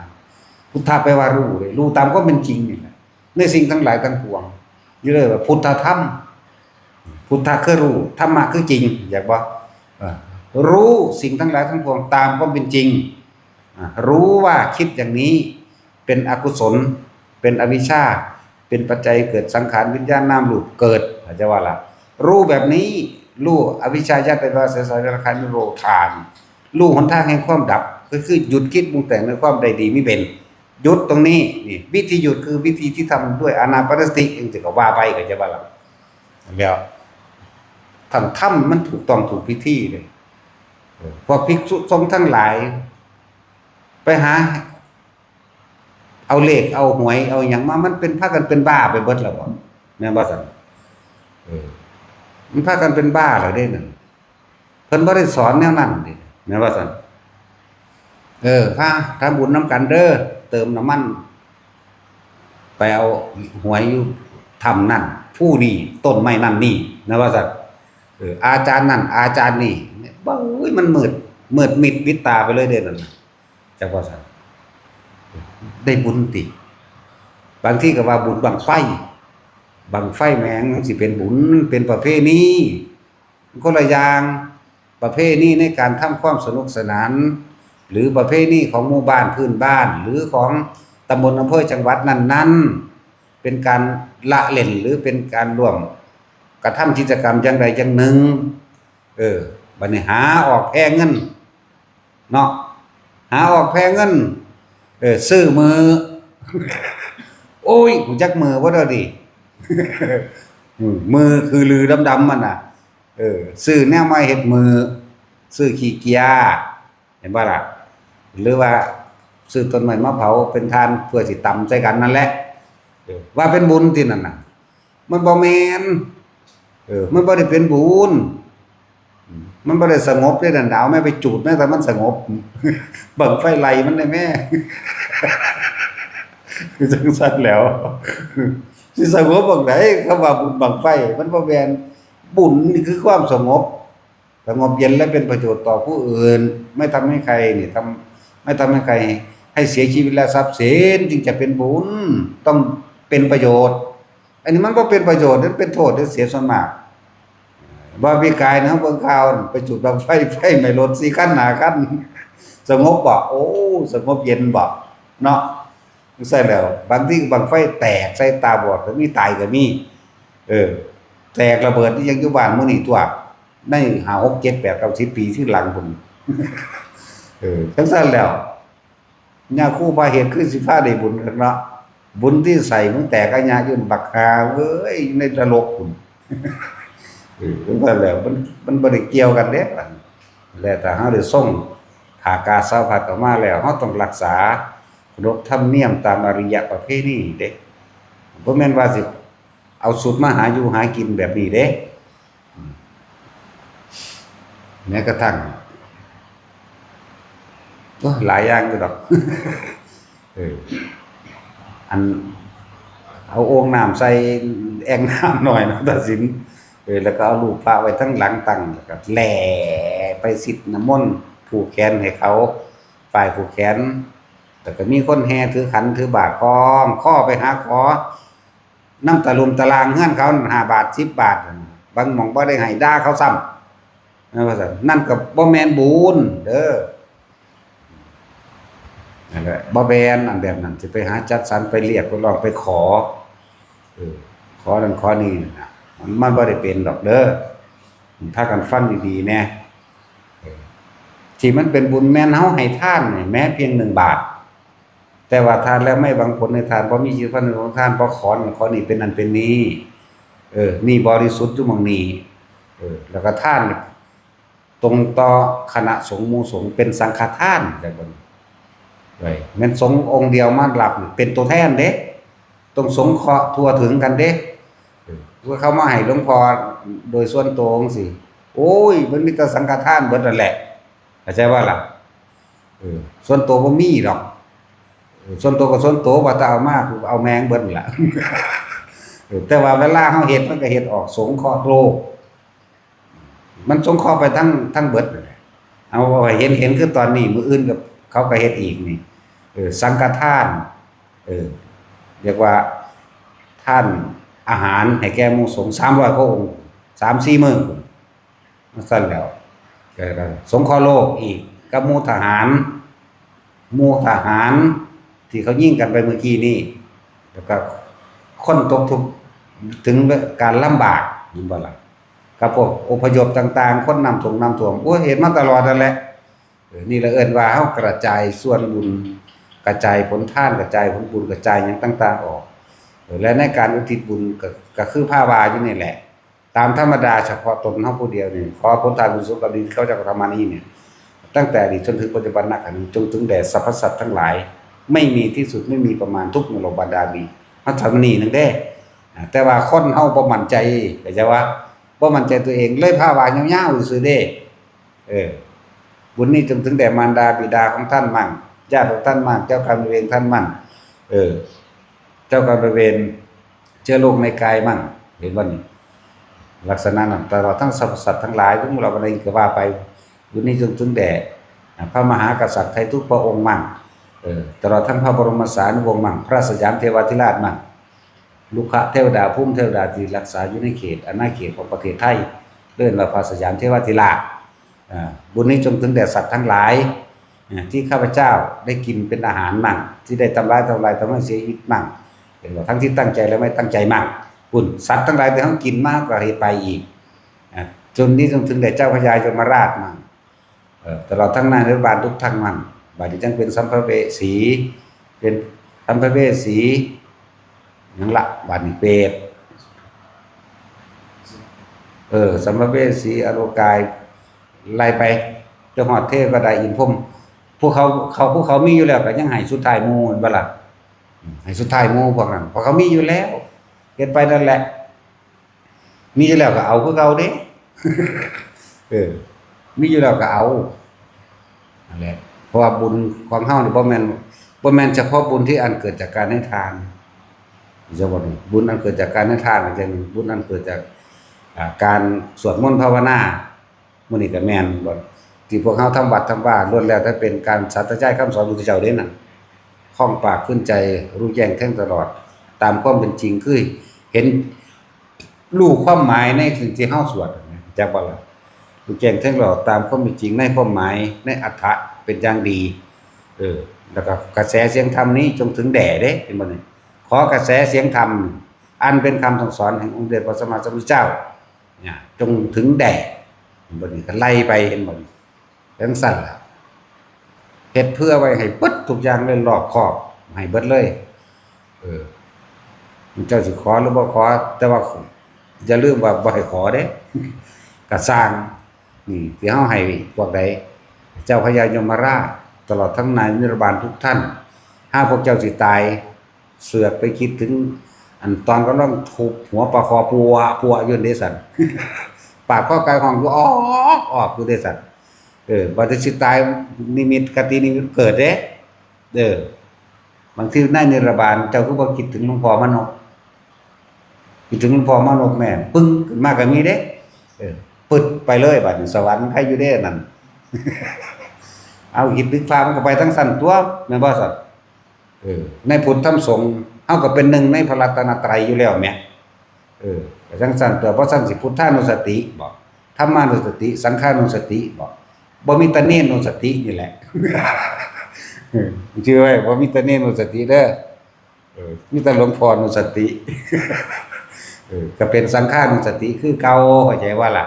พุทธะแปลว่ารู้เลย รู้ตามความเป็นจริงนี่แหละ ในสิ่งทั้งหลายทั้งปวง อยู่เลยว่าพุทธธรรม พุทธะคือรู้ ธรรมะคือจริง อยากบอก เอ่อ รู้สิ่งทั้งหลายทั้งปวงตามความเป็นจริง อ่ะ รู้ว่าคิดอย่างนี้ เป็นอกุศล เป็นอวิชชา เป็นปัจจัยเกิดสังขาร วิญญาณ นามรูปเกิด เข้าใจบ่ล่ะ รู้แบบนี้ รู้อวิชชา ยัดไปว่าเสียสายราคานิโรธาน รู้หนทางแห่งความดับ ก็คือหยุดคิดปรุงแต่งในความใดดีไม่เป็น หยุดตรงนี้ นี่ วิธีหยุดคือวิธีที่ทำด้วยอานาปานสติ จั่งซี้ก็ว่าไป เข้าใจบ่ล่ะ แล้ว ท่านทำมันถูกต้องถูกวิธีเลย เออ พวกภิกษุสงฆ์ทั้งหลาย ไปหา เอาเลข เอาหวย เอาหยังมา มันเป็น พากันเป็นบ้าไปเบิดแล้วบ่ แม่นบ่ซั่น เออ มันพากันเป็นบ้าแล้วเด้นั่น เพิ่นบ่ได้สอนแนวนั้นเด้ แม่นบ่ซั่น เออ พาทำบุญนำกันเด้อ เติมน้ำมัน ไปเอาหวยอยู่ถ้ำนั่น ภูนี่ ต้นไม้นั่นนี่ แม่นบ่ซั่น เออ อาจารย์นั่น อาจารย์นี่ เบ้ย มันมืด มืดมิดปิดตาไปเลยเด้นั่นน่ะ จักว่าซั่น ได้บุญติ บางทีก็ว่าบุญบั้งไฟ บั้งไฟแหมงมันสิเป็นบุญ เป็นประเพณี คนละอย่าง ประเพณีในการทำความสนุกสนาน หรือประเพณีของหมู่บ้านพื้นบ้าน หรือของตำบลอำเภอจังหวัดนั้นๆ เป็นการละเล่น หรือเป็นการร่วมกระทำกิจกรรมอย่างใดอย่างหนึ่ง เออ บัดนี้หาออกแผ่เงิน เนาะ หาออกแผ่เงิน เออ ซื้อมือ โอ้ย รู้จักมือบ่เด้อดิ อืม มือคือลือดำๆมันน่ะ เออ ซื้อแนวมาเฮ็ดมือ ซื้อขี้เกียร์ เห็นบ่ล่ะ หรือว่า ซื้อต้นไม้มาเผาเป็นถ่านเพื่อสิตำใส่กันนั่นแหละ เออ ว่าเป็นบุญที่นั่นน่ะ มันบ่แม่น เออ มันบ่ได้เป็นบุญ มันบ่ได้สงบเด้นั่น เอาแม่ไปจูดแม่ แต่มันสงบ บั้งไฟไล่มันได้แม่ คือจังซั่นแหล้ว สิสงบบั้งใด๋ คำว่าบุญบั้งไฟ มันบ่แม่น บุญนี่คือความสงบ สงบเย็นและเป็นประโยชน์ต่อผู้อื่น ไม่ทำให้ใครนี่ทำ ไม่ทำให้ใครให้เสียชีวิตและทรัพย์สิน จึงจะเป็นบุญ ต้องเป็นประโยชน์ อันนี้มันบ่เป็นประโยชน์ มันเป็นโทษเด้อ เสียส่วนมาก ว่าปีกายนะ เบิ่งข่าวนั่น ไปจุดบั้งไฟ ไฟไหม้รถสี่คันห้าคัน สงบบ่ โอ้ สงบเย็นบ่ เนาะ จั่งซั้นแหล้ว บางทีบั้งไฟแตกใส่ตาบอดก็มี ตายก็มี เออ แตกระเบิดนี่ยังอยู่บ้านมื้อนี้ตั๊ว ในห้า หก เจ็ด แปด เก้า สิบ ปีที่หลังพุ้น เออ จั่งซั้นแหล้ว ญาครูพาเฮ็ดคือสิพาได้บุญคักเนาะ บุญที่ใส่มึงแตกอะยะอยู่บักห่าเว้ย ในนรกพุ้น เออ จั่งซั้นแหล้ว มัน มันบ่ได้เกี่ยวกันเด้ แล้วถ้าเฮาได้ทรงผ้ากาสาวพัดออกมาแล้ว เฮาต้องรักษาขนบธรรมเนียมตามอาริยประเพณีเด้ บ่แม่นว่าสิเอาชุดมาหาอยู่หากินแบบนี้เด้ อืม แม้กระทั่ง โอ้ย หลายอย่างอยู่ดอก เออ อัน เอาโอ่งน้ำใส่แอ่งน้ำหน่อยเนาะ ตัดสิน เออ แล้วก็เอารูปพระไว้ทั้งหลังตั้ง แล้วก็แหล่ไปสิทธิ์น้ำมนต์ ผูกแขนให้เขา ป้ายผูกแขน แล้วก็มีคนแห่ถือขันถือบาตรคล้องคอไปหาขอ น้ำตะลุมตะลางเฮือนเขานั่น ห้าบาท สิบบาท บางหม่องบ่ได้ให้ ด่าเขาซ้ำ นั่นว่าซั่น นั่นก็บ่แม่นบุญเด้อ นั่นแหละ บ่แม่นอันแบบนั้น สิไปหาจัดสรร ไปเรียก ไปร้อง ไปขอ เออ ขอนั่นขอนี่น่ะ มัน มันบ่ได้เป็นดอกเด้อ พากันฟังดีๆ แหน่ เออ ที่มันเป็นบุญแม่นเฮาให้ทานนี่ แม้เพียงหนึ่งบาท แต่ว่าทานแล้วไม่หวังผลในทาน บ่มีจิตพันธ์ของทาน บ่ขอนั่นขอนี่ เป็นนั่นเป็นนี่ เออ นี่บริสุทธิ์อยู่หม่องนี้ เออ แล้วก็ทานตรงต่อคณะสงฆ์หมู่สงฆ์ เป็นสังฆทาน จั่งซี้ เว้ย แม่นสงฆ์องค์เดียวมารับนี่ เป็นตัวแทนเด้ ต้องสงเคราะห์ทั่วถึงกันเด้ เออ ว่าเขามาให้หลวงพ่อโดยส่วนตัวจั่งซี้ โอ้ย มันมีแต่สังฆทานเบิดนั่นแหละ เข้าใจบ่ล่ะ เออ ส่วนตัวบ่มีดอก เออ ส่วนตัวก็ส่วนตัว ว่าแต่เอามา กูเอาแม่งเบิดนั่นล่ะ เออ แต่ว่าเวลาเฮาเฮ็ด มันก็เฮ็ดออกสงเคราะห์โลก มันสงเคราะห์ไปทั้ง ทั้งเบิดนั่นแหละ เอาไว้เห็น เห็นคือตอนนี้ มื้ออื่นก็ เขาก็เฮ็ดอีกนี่ เออ สังฆทาน เออ เรียกว่าทานอาหารให้แก่หมู่สงฆ์ สามร้อยกว่าองค์ สามสี่มื้อ จั่งซั้นแหล้ว ก็ ก็สงเคราะห์โลกอีก กับหมู่ทหาร หมู่ทหารที่เขายิงกันไปเมื่อกี้นี่ แล้วก็คนตกทุกข์ถึงการลำบาก เห็นบ่ล่ะ กับพวกอพยพต่างๆ คนน้ำท่วม น้ำท่วม โอ้ย เห็นมาตลอดนั่นแหละ เออ นี่ละเอิ้นว่าเฮากระจายส่วนบุญ กระจายผลทาน กระจายผลบุญ กระจายหยังต่างๆ ออก เออ และในการอุทิศบุญก็ ก็คือภาวาอยู่นี่แหละ ตามธรรมดาเฉพาะตนเฮาผู้เดียวนี่ ขอผลทานบุญส่วนกำลังที่ข้าพเจ้ากระทำมานี้เนี่ย ตั้งแต่อดีตจนถึงปัจจุบัน ณ ขณะนี้ จงถึงแด่สรรพสัตว์ทั้งหลาย ไม่มีที่สุด ไม่มีประมาณ ทุกเมื่อโลกบาดาลมี มาทำนี่นึงเด้ อ่า แต่ว่าคนเฮาบ่มั่นใจ เข้าใจว่า บ่มั่นใจตัวเอง เลยภาวายาวๆ ซื่อๆ เด้ เออ บุญนี้จงถึงแด่มารดาบิดาของท่านมั่ง ญาติของท่านมั่ง เจ้ากรรมนายเวรท่านมั่ง เออ เจ้ากรรมนายเวร เชื้อโรคในกายมั่ง เห็นบ่นี่ ลักษณะนั้น ตลอดทั้งสรรพสัตว์ทั้งหลาย ทั้งหมดเหล่านั้นก็ว่าไป บุญนี้จงถึงแด่ อ่า พระมหากษัตริย์ไทยทุกพระองค์มั่ง เออ ตลอดทั้งพระบรมสารีวงศ์มั่ง พระสยามเทวาธิราชมั่ง รุกขเทวดา ภูมิเทวดาที่รักษาอยู่ในเขตอาณาเขตของประเทศไทย เอิ้นว่าพระสยามเทวาธิราช อ่า บุญนี้จงถึงแด่สัตว์ทั้งหลาย อ่า ที่ข้าพเจ้าได้กินเป็นอาหารมั่ง ที่ได้ทำร้ายทำลายทำให้เสียชีวิตมั่ง เป็นว่าทั้งที่ตั้งใจและไม่ตั้งใจมั่ง บุญสัตว์ทั้งหลายที่เฮากินมาก็ให้ไปอีก อ่า จนนี้จงถึงแด่เจ้าพญายมราชมั่ง เอ่อ ตลอดทั้งนายนิรบาลทุกท่านมั่ง บัดนี้จังเป็นสัมภเวสี เป็นสัมภเวสี หยังละ บัดนี้เปรต เออ สัมภเวสี อรูปกาย ไล่ไปจนฮอดเทวดาอินทร์พรหม พวกเขา เขา พวกเขามีอยู่แล้วก็ยังให้สุดท้ายหมู่แม่นบ่ล่ะ อืม ให้สุดท้ายหมู่พวกนั้น เพราะเขามีอยู่แล้ว เฮ็ดไปนั่นแหละ มีอยู่แล้วก็เอาคือเก่าเด้ เออ มีอยู่แล้วก็เอา นั่นแหละ เพราะว่าบุญของเฮานี่บ่แม่น บ่แม่นเฉพาะบุญที่อันเกิดจากการให้ทาน เฉพาะนี่ บุญอันเกิดจากการให้ทาน อย่างบุญอันเกิดจาก อ่า การสวดมนต์ภาวนา มื้อนี้ก็แม่นบ่ ที่พวกเฮาทำวัดทำวา ล้วนแล้วแต่เป็นการสาธยายคำสอนพระพุทธเจ้าเด้นั่น คล่องปากขึ้นใจ รู้แจ้งแทงตลอด ตามความเป็นจริง คือเห็น รู้ความหมายในสิ่งที่เฮาสวดนะ จักบ่ล่ะ รู้แจ้งแทงตลอด ตามความเป็นจริงในความหมาย ในอรรถะเป็นอย่างดี เออ แล้วก็กระแสเสียงธรรมนี้จงถึงแด่เด้ เห็นบ่นี่ ขอกระแสเสียงธรรม อันเป็นคำสั่งสอนแห่งองค์เดชพระสัมมาสัมพุทธเจ้า เนี่ย จงถึงแด่ เห็นบ่นี่ ก็ไล่ไป เห็นบ่นี่ จั่งซั้นล่ะ เฮ็ดเผื่อไว้ให้เบิดทุกอย่างเลย รอบคอบ ให้เบิดเลย เออ เจ้าสิขอหรือบ่ขอ แต่ว่าอย่าลืมว่าบ่ให้ขอเด้ กะซ่าง นี่ ที่เฮาให้พวกใด เจ้าพญายมราช ตลอดทั้งนายนิรบาลทุกท่าน หากพวกเจ้าสิตาย เสือกไปคิดถึง อันตอนกำลังทุบหัวปลาคอปัวปัวอยู่เด้สัน ปากคอไก่ห้องอยู่ออกออกอยู่เด้สัน เออ บัดนี้สิตาย นิมิตกตินิมิตเกิดเด้ เออ บางทีในนิรบาลเจ้าคือบ่คิดถึงหลวงพ่อมานพ คิดถึงหลวงพ่อมานพแม่ ปึ้งขึ้นมาก็มีเด้ เออ ปึ๊ดไปเลย บัดนี้สวรรค์ใครอยู่เด้นั่น เอาหินลึกฟ้ามันก็ไปทั้งสั้นตัว แม่นบ่สัน เออ ในพุทธธรรมสงฆ์ เฮาก็เป็นหนึ่งในพระรัตนตรัยอยู่แล้วแหม เออ ก็จั่งซั่นตัว เพราะซั่นสิพุทธานุสติบ่ ธรรมานุสติ สังฆานุสติบ่ บ่มีแต่เณรนุสตินี่แหละ เออ ชื่อไว้ บ่มีแต่เณรนุสติเด้อ เออ มีแต่หลวงพ่อนุสติ เออ ก็เป็นสังฆานุสติคือเก่า เข้าใจว่าล่ะ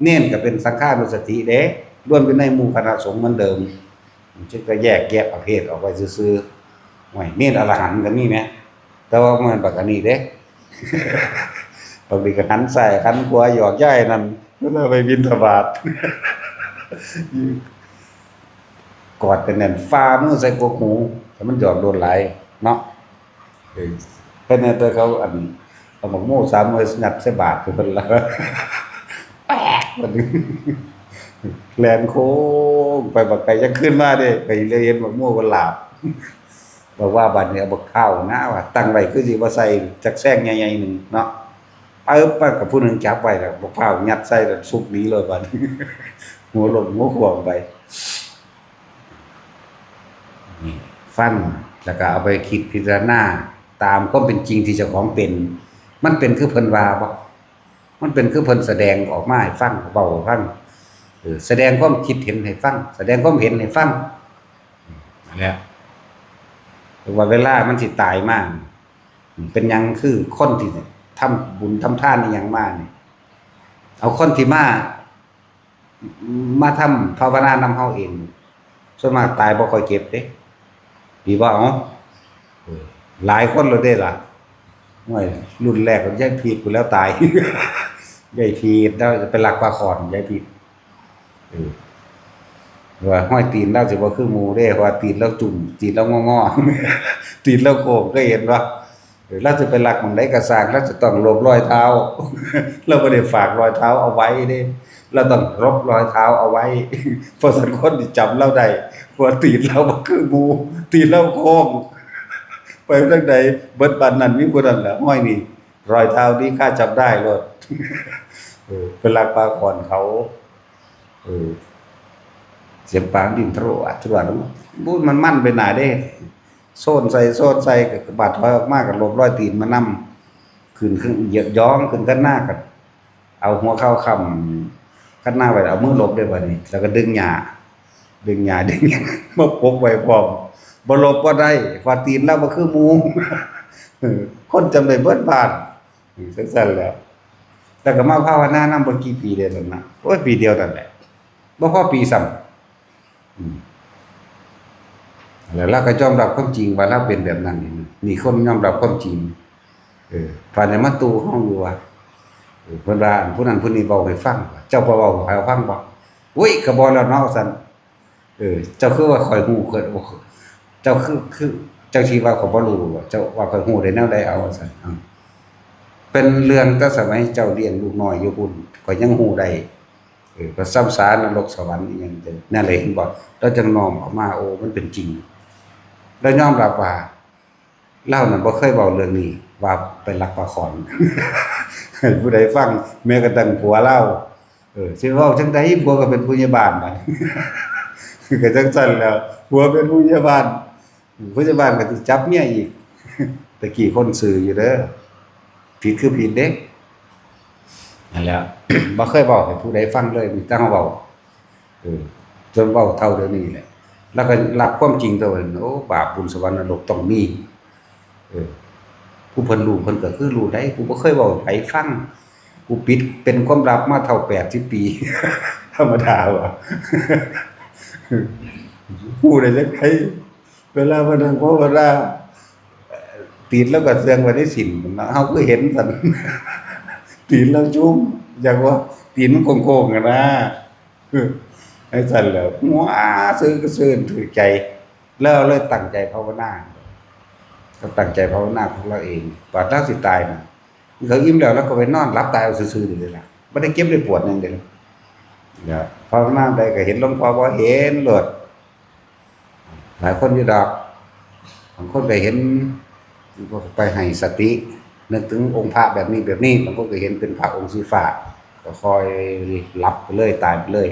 เณรก็เป็นสังฆานุสติเด้ รวมอยู่ในหมู่คณะสงฆ์เหมือนเดิม มันจะก็แยกแยะประเภทออกไปซื่อๆ โอ้ย เณรอรหันต์ก็มีแหม แต่ว่ามันบักอันนี้เด้ บางทีก็หันซ้ายหันขวาหยอกยายนั่น เวลาไปบิณฑบาต กอดกันแน่น ฝ่ามือใส่กกหู แต่มันหยอกโดนหลายเนาะ เออ เพิ่นเนี่ย แต่เขาอัน เอาหมากโม่สามหน่วยยัดใส่บาตรเพิ่นละ แป๊ก มันแล่นโค้งไปบักไกล ยังขึ้นมาเด้ ไปเลยเห็นหมากโม่ก็หลาบ บอกว่าบัดนี้เอาบักพร้าวนะว่า ตั้งไว้คือสิบ่ใส่จักแซงใหญ่ๆหนึ่งเนาะ เอิบไปกับผู้หนึ่งจับไว้แล้ว บักพร้าวยัดใส่แล้วซุกหนีเลยบัดนี้ หัวหล่นหัวขวางไป นี่ ฟัง แล้วก็เอาไปคิดพิจารณา ตามความเป็นจริงที่เจ้าของเป็น มันเป็นคือเพิ่นว่าบ่ มันเป็นคือเพิ่นแสดงออกมาให้ฟัง เว้าให้ฟัง เออ แสดงความคิดเห็นให้ฟัง แสดงความเห็นให้ฟัง นั่นแหละ เพราะว่าเวลามันสิตายมา เป็นหยังคือคนที่ทำบุญทำทานอีหยังมานี่ เอาคนที่มา มาทำภาวนานำเฮาเอง ส่วนมากตายบ่ค่อยเจ็บเด้ ดีบ่ เอ้า เออ หลายคนแล้วเด้ล่ะ โอ้ย รุ่นแรกของยายพีดพู้นแล้วตาย ยายพีดแล้วไปลักปลาข่อน ยายพีด เออ ว่าห้อยตีนลาวสิบ่คือหมู่เด้ เพราะว่าตีนลาวจุ่ม ตีนลาวงอๆ ตีนลาวโค้ง เคยเห็นบ่ เออ ลาวสิไปลักหม่องใดก็ซ่าง ลาวจะต้องหลบรอยเท้า ลาวบ่ได้ฝากรอยเท้าเอาไว้เด้ ลาวต้องหลบรอยเท้าเอาไว้ เพราะซั้นคนสิจำลาวได้ เพราะว่าตีนลาวบ่คือหมู่ ตีนลาวโค้ง ไปทางใด เบิดบ้านนั้นมีผู้นั้นแหละ ห้อยนี่ รอยเท้านี้ข้าจำได้โลด เออ ไปลักปลาข่อนเขา เออ เสียงปลาดิ้นทะโลอัดทะลวด บู๊ดมันมั่นไปหนาเด้ โซนใส่ โซนใส่ ก็บาดถอยออกมาก็หลบรอยตีนมานำ ขึ้นเครื่อง เหยียบย้องขึ้นคันนาก็เอาหัวเข่าค้ำคันนาไว้ เอามือหลบได้บัดนี้ แล้วก็ดึงหญ้า ดึงหญ้า ดึงหญ้า มาปกไว้พร้อม บ่หลบบ่ได้ เพราะตีนลาวบ่คือหมู่ เออ คนจำได้เบิดบ้าน อืม จั่งซั้นแหล้ว แต่ก็มาภาวนานำบ่กี่ปีเด้นั่นนะ โอ้ย ปีเดียวนั่นแหละ บ่พอปีซ้ำ อืม แล้วลาวก็ยอมรับความจริงว่าลาวเป็นแบบนั้นนี่ นี่คนยอมรับความจริง เออ ผ่านมาตู่เฮาอยู่ว่า เออ เพิ่นว่าผู้นั้นผู้นี้เว้าให้ฟัง เจ้าบ่เว้าให้ฟังบ่ อุ้ย ก็บ่แล้วเนาะ ว่าซั่น เออ เจ้าคือว่าข้อยฮู้ ข้อย เจ้าคือ คือ เจ้าสิว่าข้อยบ่รู้บ่ เจ้าว่าข้อยฮู้ได้แนวใด เอาว่าซั่น เอ้า เป็นเรื่องแต่สมัยเจ้าเลี้ยงลูกน้อยอยู่พุ้น ข้อยยังฮู้ได้ เออ ก็ซ้ำสานรกสวรรค์อีหยังจั่ง นั่นแหละ เห็นบ่ ลาวจั่งน้อมออกมา โอ้ มันเป็นจริง ลาวยอมรับว่า ลาวนั่นบ่เคยเว้าเรื่องนี้ ว่าไปลักปลาข้อน ให้ผู้ใดฟัง แม้กระทั่งผัวลาว เออ สิเว้าจั่งใด ผัวก็เป็นผู้ใหญ่บ้านบัด ก็จั่งซั่นแหล้ว ผัวเป็นผู้ใหญ่บ้าน ผู้ใหญ่บ้านก็สิจับเมียอีก แต่กี้คนซื่ออยู่เด้อ ผิดคือผิดเด้ นั่นแหละ บ่เคยเว้าให้ผู้ใดฟังเลย มีแต่เฮาเว้า เออ จนเว้าเท่าเดี๋ยวนี้แหละ แล้วก็รับความจริงตัวนั้น โอ้ บาปบุญสวรรค์นรกต้องมี เออ ผู้เพิ่นรู้เพิ่นก็คือรู้ได้ กูบ่เคยเว้าให้ไผฟัง กูปิดเป็นความลับมาเท่าแปดสิบปี ธรรมดาว่ะ ฮู้ได้จั่งใด เวลามานั่งภาวนา ตีนลาวก็เสื่องไว้ในศีล เฮาคือเห็นซั่น ตีนลาวจุ่ม อยากว่าตีนมันโค้งๆ หั้นนะ เออ จั่งซั่นแหละ หัวซื่อก็ซื่นถือใจ แล้วเลยตั้งใจภาวนา ก็ตั้งใจภาวนาของลาวเอง บาดลาวสิตายน่ะ เขาอิ่มแล้ว ลาวก็ไปนอนหลับตายเอาซื่อๆ นี่เลยล่ะ บ่ได้เจ็บได้ปวดหยังเด้ เนี่ย ภาวนาใดก็เห็นหลวงพ่อบ่เห็นโลด หลายคนอยู่ดอก บางคนก็เห็น ก็ไปให้สติ นึกถึงองค์พระแบบนี้แบบนี้ บางคนก็เห็นเป็นพระองค์สีฟ้า ก็ค่อยหลับไปเลย ตายไปเลย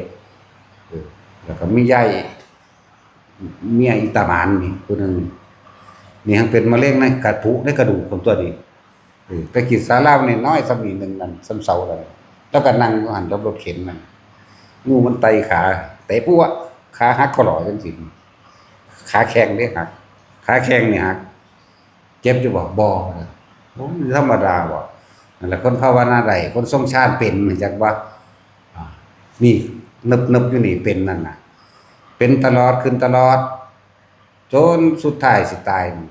เออ แล้วก็มียาย เมียอีตาหมานนี่ผู้หนึ่ง นี่ยังเป็นมะเร็งในกระพุ ในกระดูกของตัวนี้ เออ แต่กินสาลาเนี่ยน้อยซ้ำนี่หนึ่งนั่น ซ้ำเสาเลย แล้วก็นั่งอยู่หั่นกับรถเข็นนั่น งูมันไต่ขา เตะปุ๊บอะ ขาหักข้อหล่อจังซี่ ขาแข้งเด้หัก ขาแข้งนี่หัก เจ็บอยู่บ่ บ่นะ โอ้ มันธรรมดาบ่ นั่นแหละ คนภาวนาได้ คนทรงฌานเป็น รู้จักบ่ อ่า นี่ นึบๆ อยู่นี่เป็นนั่นน่ะ เป็นตลอด ขึ้นตลอด จนสุดท้ายสิตายนี่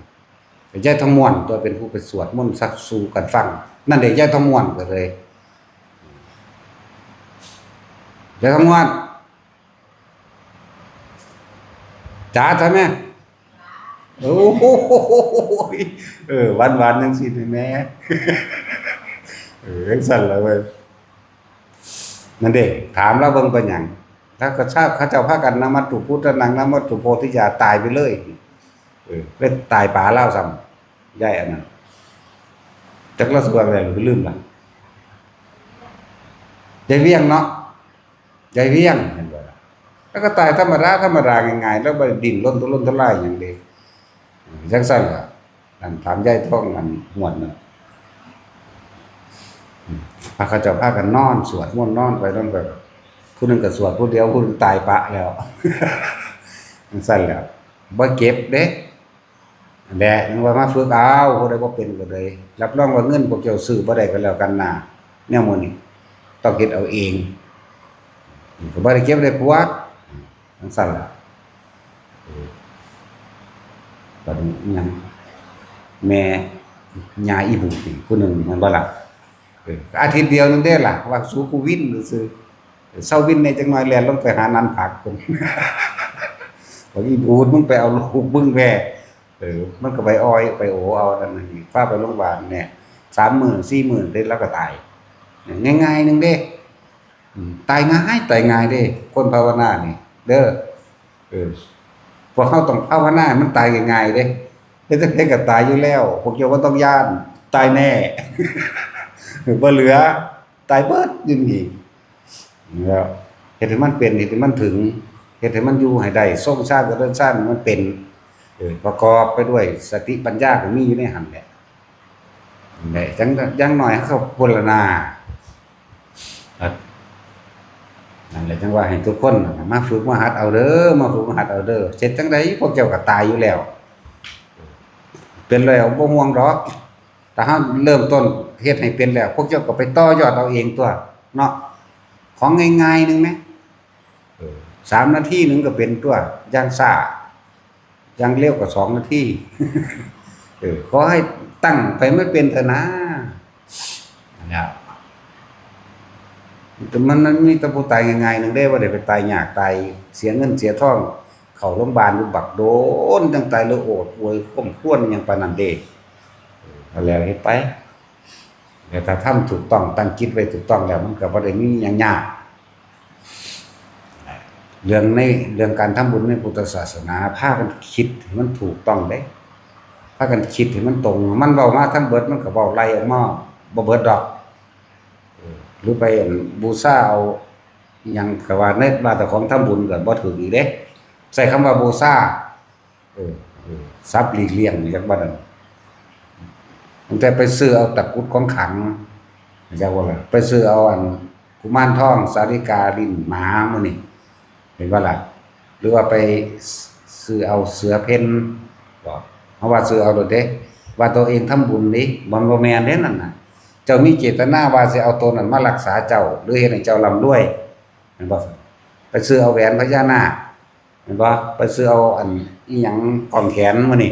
ยายทองม้วนตัวเป็นผู้ไปสวดมนต์ซักสู่กันฟัง นั่นเด้ ยายทองม้วนก็เลย ยายทองม้วน จ๋า ทำไม โอ้โห เออ หวานๆ จังซี่นี่แหม เออ จังซั่นล่ะเว้ย นั่นเด้ ถามลาวเบิ่งเป็นหยัง ลาวก็ชาว เขาเจ้าพากัน นะมัตถุพุทธานัง นะมัตถุโพธิยา ตายไปเลย เออ ไปตายปาลาวซ้ำ ยายอันนั้น จักลาวสิว่าอะไร ลืมละ ยายเวียงเนาะ ยายเวียง เห็นบ่ล่ะ แล้วก็ตายธรรมดา ธรรมดาง่ายๆ แล้วบ่ได้ดิ้นรนทุรนทุรายหยังเด้ จังซั่นล่ะ นั่นถามยายทอง นั่นม่วนน่ะ อืม พาเขาเจ้าพากันนอนสวดมนต์ นอนไปนอนไป ผู้หนึ่งก็สวดผู้เดียว ผู้หนึ่งตายปะแล้ว จังซั่นแหละ บ่เจ็บเด้ นั่นแหละ ยังว่ามาฝึกเอา ผู้ใดบ่เป็นก็เลย รับรองว่าเงินพวกเจ้าซื้อบ่ได้ก็แล้วกันนะ แนวหมู่นี้ ต้องเฮ็ดเอาเอง ก็บ่ได้เก็บได้ปวด จังซั่นล่ะ เออ บัดนี้อิหยัง แม่ย่าอีบูดนี่ผู้หนึ่ง แม่นบ่ล่ะ เออ อาทิตย์เดียวนึงเด้ล่ะ ว่าสูกูวินซื่อๆ เซาวินแหน่จักหน่อย แล่นลงไปหานันผักพุ้น บักอีบูด มึงไปเอาลูกมึงแว่ เออ มันก็ไปอ้อยไปโอเอานั่นนี่ พาไปโรงพยาบาลเนี่ย สามมื้อสี่มื้อเด้ แล้วก็ตาย ง่ายๆ นึงเด้ อืม ตายง่าย ตายง่ายเด้ คนภาวนานี่ เด้อ เออ พวกเฮาต้องภาวนาให้มันตายง่ายๆ เด้ เฮ็ดจั่งใดก็ตายอยู่แล้ว พวกเจ้าบ่ต้องย้าน ตายแน่ บ่เหลือ ตายเบิดอยู่นี่ แล้ว เฮ็ดให้มันเป็น เฮ็ดให้มันถึง เฮ็ดให้มันอยู่ให้ได้ ทรงฌานเจริญฌานให้มันเป็น เออ ประกอบไปด้วยสติปัญญาก็มีอยู่ในหั่นแหละ นั่นแหละ จั่ง อย่างน้อยเฮาก็บูรณา ครับ นั่นแหละ จั่งว่าให้ทุกคนน่ะ มาฝึกมาหัดเอาเด้อ มาฝึกมาหัดเอาเด้อ เฮ็ดจั่งใดพวกเจ้าก็ตายอยู่แล้ว เป็นแล้วบ่ห่วงดอก ถ้าเฮาเริ่มต้นเฮ็ดให้เป็นแล้ว พวกเจ้าก็ไปต่อยอดเอาเองตั่ว เนาะ ของง่ายๆ นึงแหม เออ สามนาทีนึงก็เป็นตั่ว อย่างช้า อย่างเร็วก็สองนาที เออ ขอให้ตั้งไปมันเป็นเถาะนะ นั่นแหละ แต่มัน มันมีแต่ผู้ตายง่ายๆ นึงเด้ บ่ได้ไปตายยาก ตายเสียเงินเสียทอง เข้าโรงพยาบาลอยู่บักโดน ตั้งแต่เลือโอดอวยคมควรหยังปานนั้นเด้ เออ แล้วเฮ็ดไป แล้วถ้าทำถูกต้อง ตั้งจิตไว้ถูกต้องแล้ว มันก็บ่ได้มีหยังยาก เรื่องใน เรื่องการทำบุญในพุทธศาสนา พากันคิดให้มันถูกต้องเด้ พากันคิดให้มันตรง มันเว้ามาทั้งเบิด มันก็เว้าไล่ออกมาบ่เบิดดอก เออ หรือไปบูชาเอา อิหยังก็ว่าในว่าเจ้าของทำบุญก็บ่ถูกอีกเด้ ใช้คำว่าบูชา เออ เออ ศัพท์หลีกเลี่ยงนี่จักว่านั่น ตั้งแต่ไปซื้อเอาตะกรุดของขลัง จักว่าล่ะ ไปซื้อเอาอันกุมารทองสาลิกาลิ้นหมามื้อนี้ เห็นบ่ล่ะ หรือว่าไปซื้อเอาเสือเพ่น บ่ เฮาว่าซื้อเอาโลดเด้ ว่าตัวเองทำบุญนี่ มันบ่แม่นเด้นั่นน่ะ เจ้ามีเจตนาว่าสิเอาตัวนั้นมารักษาเจ้า หรือเฮ็ดให้เจ้าร่ำรวย เห็นบ่ ไปซื้อเอาแหวนพญานาค เห็นบ่ ไปซื้อเอาอันอิหยังกองแขนมื้อนี้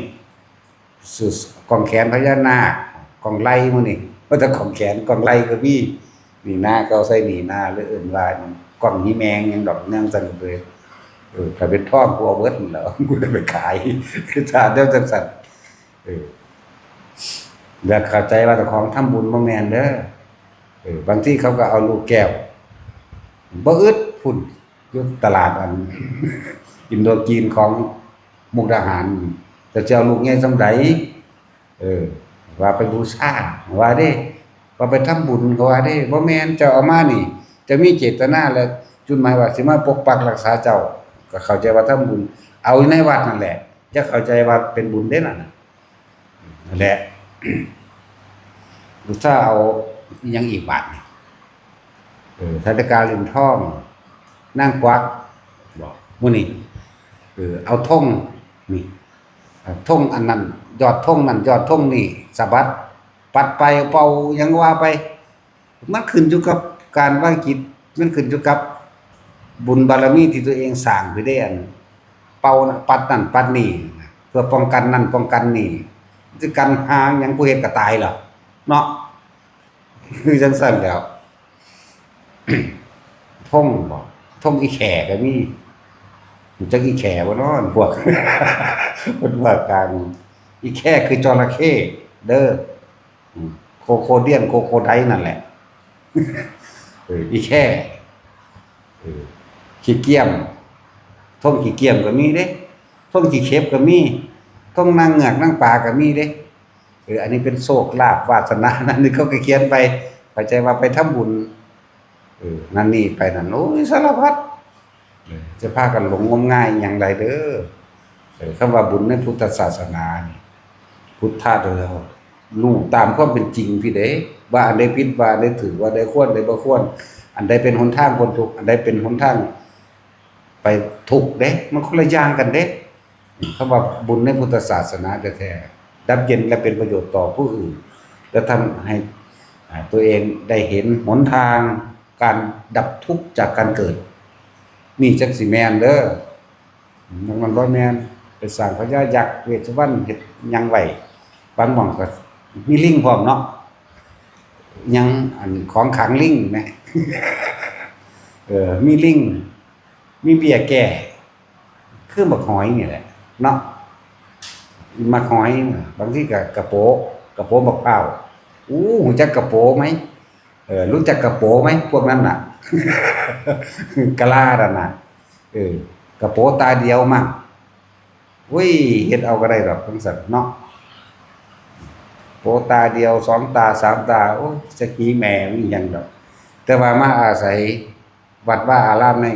ซื้อกองแขนพญานาค กองไหล่มื้อนี้ ว่าแต่กองแขน กองไหล่ก็มี นี่นา เขาใส่นี่นา หรือเอิ้นว่าหยัง กองหีแมงหยังดอก แนวจั่งเด้อ เออ ถ้าเป็นทองกูเอาเบิดนั่นแหล้ว กูได้ไปขาย ถ้าแนวจั่งซั่น เออ อย่าเข้าใจว่าเจ้าของทำบุญบ่แม่นเด้อ เออ บางทีเขาก็เอาลูกแก้ว บ่อึดพุ้น อยู่ตลาดอัน อินโดจีนของมุกดาหาร แต่จะเอาลูกใหญ่ส่ำใด เออ ว่าไปบูชา ว่าเด้ ว่าไปทำบุญ เขาว่าเด้ บ่แม่น เจ้าเอามานี่ เจ้ามีเจตนาและจุดหมายว่าสิมาปกปักรักษาเจ้า ก็เข้าใจว่าทำบุญ เอาอยู่ในวัดนั่นแหละ อย่าเข้าใจว่าเป็นบุญเด้นั่นน่ะ นั่นแหละ บูชาเอาอิหยังอีกบาดนี่ เออ สาลิกาลิ้นทอง นางกวัก บ่ มื้อนี้ เออ เอาธงนี่ เอ่อ ธงอันนั้น ยอดธงนั่น ยอดธงนี่ สะบัด ปัดไปเป่าหยังว่าไป มันขึ้นอยู่กับการวางจิต มันขึ้นอยู่กับบุญบารมีที่ตัวเองสร้างไปได้อัน เป่านะ ปัดนั่นปัดนี่ เพื่อป้องกันนั่นป้องกันนี่ สิกันหาหยัง ผู้เฮ็ดก็ตายล่ะ เนาะ คือจั่งซั่นแหล้ว ธงบ่ ธงอีแข่ก็มี รู้จักอีแข่บ่เนาะ พวก เพิ่นว่ากลาง อีแข่คือจระเข้เด้อ อืม โคโคเดียน โคโคไดนั่นแหละ เออ อีแข่ เออ ขี้เกียม ธงขี้เกียมก็มีเด้ ธงขี้เข็บก็มี ธงนางเงือกนางปลาก็มีเด้ เออ อันนี้เป็นโชคลาภวาสนา นั่นนี่เขาก็เขียนไป เข้าใจว่าไปทำบุญ เออ นั่นนี่ไปนั่น โอ้ย สารพัด เออ จะพากันหลงงมงายหยังใดเด้อ เออ คำว่าบุญในพุทธศาสนานี่ พุทธะเด้อ รู้ตามความเป็นจริงพี่เด้ ว่าอันใดผิด ว่าอันใดถูก ว่าอันใดควร อันใดบ่ควร อันใดเป็นหนทางพ้นทุกข์ อันใดเป็นหนทางไปทุกข์เด้ มันคนละอย่างกันเด้ คำว่าบุญในพุทธศาสนาแท้ๆ ดับเย็นและเป็นประโยชน์ต่อผู้อื่น และทำให้ อ่า ตัวเองได้เห็นหนทางการดับทุกข์จากการเกิด นี่จั่งสิแม่นเด้อ มัน มันบ่แม่น ไปสร้างพญายักษ์เวสสุวรรณเฮ็ดหยังไว้ บางหม่องก็มีลิงพร้อมเนาะ ยังอันของขังลิงแหม เออ มีลิง มีเบี้ยแก้ คือบักหอยนี่แหละ เนาะ บักหอย บางทีก็กะโป กะโปบักพร้าว อู้ รู้จักกะโปไหม เออ รู้จักกะโปไหม พวกนั้นน่ะ กะลานั่นน่ะ เออ กะโปตาเดียวมั้ง อุ้ย เฮ็ดเอาก็ได้ดอกจั่งซั่นเนาะ โปตาเดียว สองตา สามตา โอ้ย จักหีแม่มันอีหยังดอก แต่ว่ามาอาศัยวัดวาอารามใน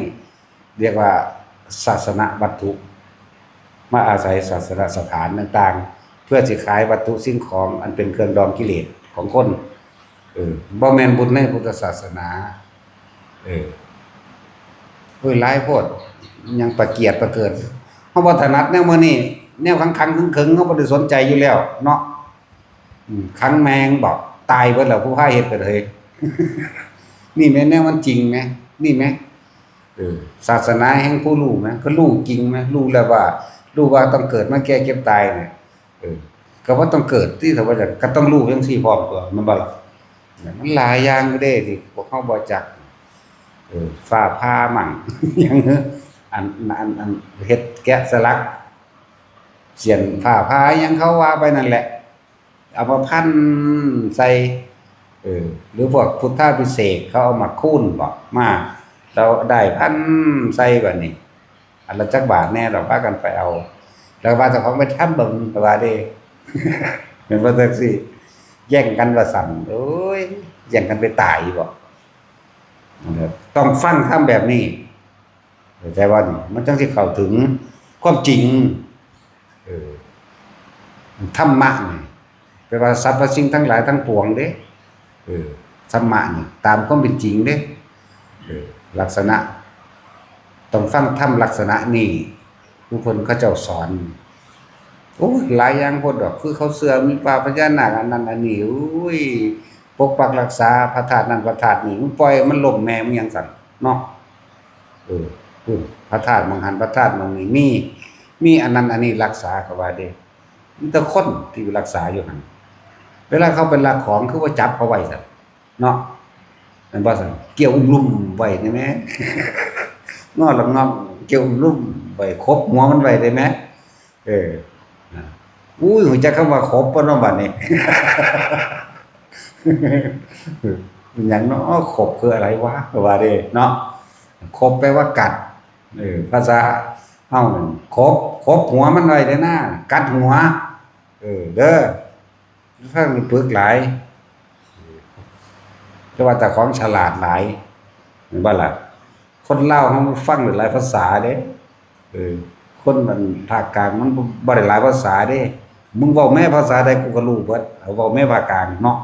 เรียกว่าศาสนวัตถุ มาอาศัยศาสนสถานต่างๆ เพื่อสิขายวัตถุสิ่งของอันเป็นเครื่องดองกิเลสของคน เออ บ่แม่นบุญในพุทธศาสนา เออ โอ้ย หลายโพด ยังประเกียดประเกิด เฮาบ่ถนัดแนวมื้อนี้ แนวขังๆ เขิงๆ เฮาบ่ได้สนใจอยู่แล้วเนาะ อืม ขังแม่งบอก ตายเบิดแล้ว ผู้พาเฮ็ดก็เลย นี่แหม แนวมันจริงแหม นี่แหม เออ ศาสนาแห่งผู้รู้แหม ก็รู้จริงแหม รู้แล้วว่า รู้ว่าต้องเกิดมาแก่เจ็บตายเนี่ย เออ ก็บ่ต้องเกิดติ ถ้าว่าอยาก ก็ต้องรู้จั่งซี้พร้อมตั๊ว แม่นบ่ล่ะ มันหลายอย่างอยู่เด้ที่พวกเฮาบ่จัก เออ ฟ้าผ่ามั่ง หยัง อันอันอันเฮ็ดแกะสลัก เสี้ยนผ้าพาหยังเขาว่าไปนั่นแหละ เอามาพันใส่ เออ หรือพวกพุทธาภิเษกเขาเอามาคูนบอกมา เราได้พันใส่บัดนี้ อันละจักบาทแน่ เราพากันไปเอา แล้วว่าเจ้าของไปทำเบิ่งว่าเด้ แม่นบ่จังซี่ แย่งกันว่าสั่น โอ้ย แย่งกันไปตายบ่ ต้องฟังธรรมแบบนี้ เข้าใจบ่นี่ มันจั่งสิเข้าถึงความจริง เออ ธรรมะนี่ แปลว่าสรรพสิ่งทั้งหลายทั้งปวงเด้ เออ ธรรมะนี่ ตามความเป็นจริงเด้ เออ ลักษณะ ต้องฟังธรรมลักษณะนี้ ผู้เพิ่นเขาเจ้าสอน โอ้ย หลายอย่างโพดดอก คือเขาเชื่อมีป่าพญานาคอันนั้นอันนี้ อุ้ย ปกปักรักษาพระธาตุนั่นพระธาตุนี่ มึงปล่อยมันล้มแม่มึงยังสั่นเนาะ เออ พู้น พระธาตุหม่องหั้น พระธาตุหม่องนี้ มี มีอันนั้นอันนี้รักษา เขาว่าเด้ มีแต่คนที่รักษาอยู่หั่น เวลาเขาไปลักของ คือว่าจับเขาไว้ซั่น เนาะ แม่นบ่ซั่น เกี่ยวอุ้มลุ่มไว้ได้ไหม งอละงอ เกี่ยวอุ้มลุ่มไว้ ขบหัวมันไว้ได้ไหม เออ นะ อุ้ย รู้จักคำว่าขบบ่เนาะบัดนี้ หยังเนาะ ขบคืออะไรวะ ว่าเด้เนาะ ขบแปลว่ากัด เออ ภาษาเฮานั่น ขบ ขบหัวมันไว้เด้อนะ กัดหัว เออ เด้อ ฟังนี่ปึกหลาย แต่ว่าเจ้าของฉลาดหลาย แม่นบ่ล่ะ คนลาวเฮามันฟังได้หลายภาษาเด้ เออ คนมันภาคกลางมันบ่ บ่ได้หลายภาษาเด้ มึงเว้าแม่ภาษาใดกูก็รู้เบิด เอาเว้าแม่ภาคกลางเนาะ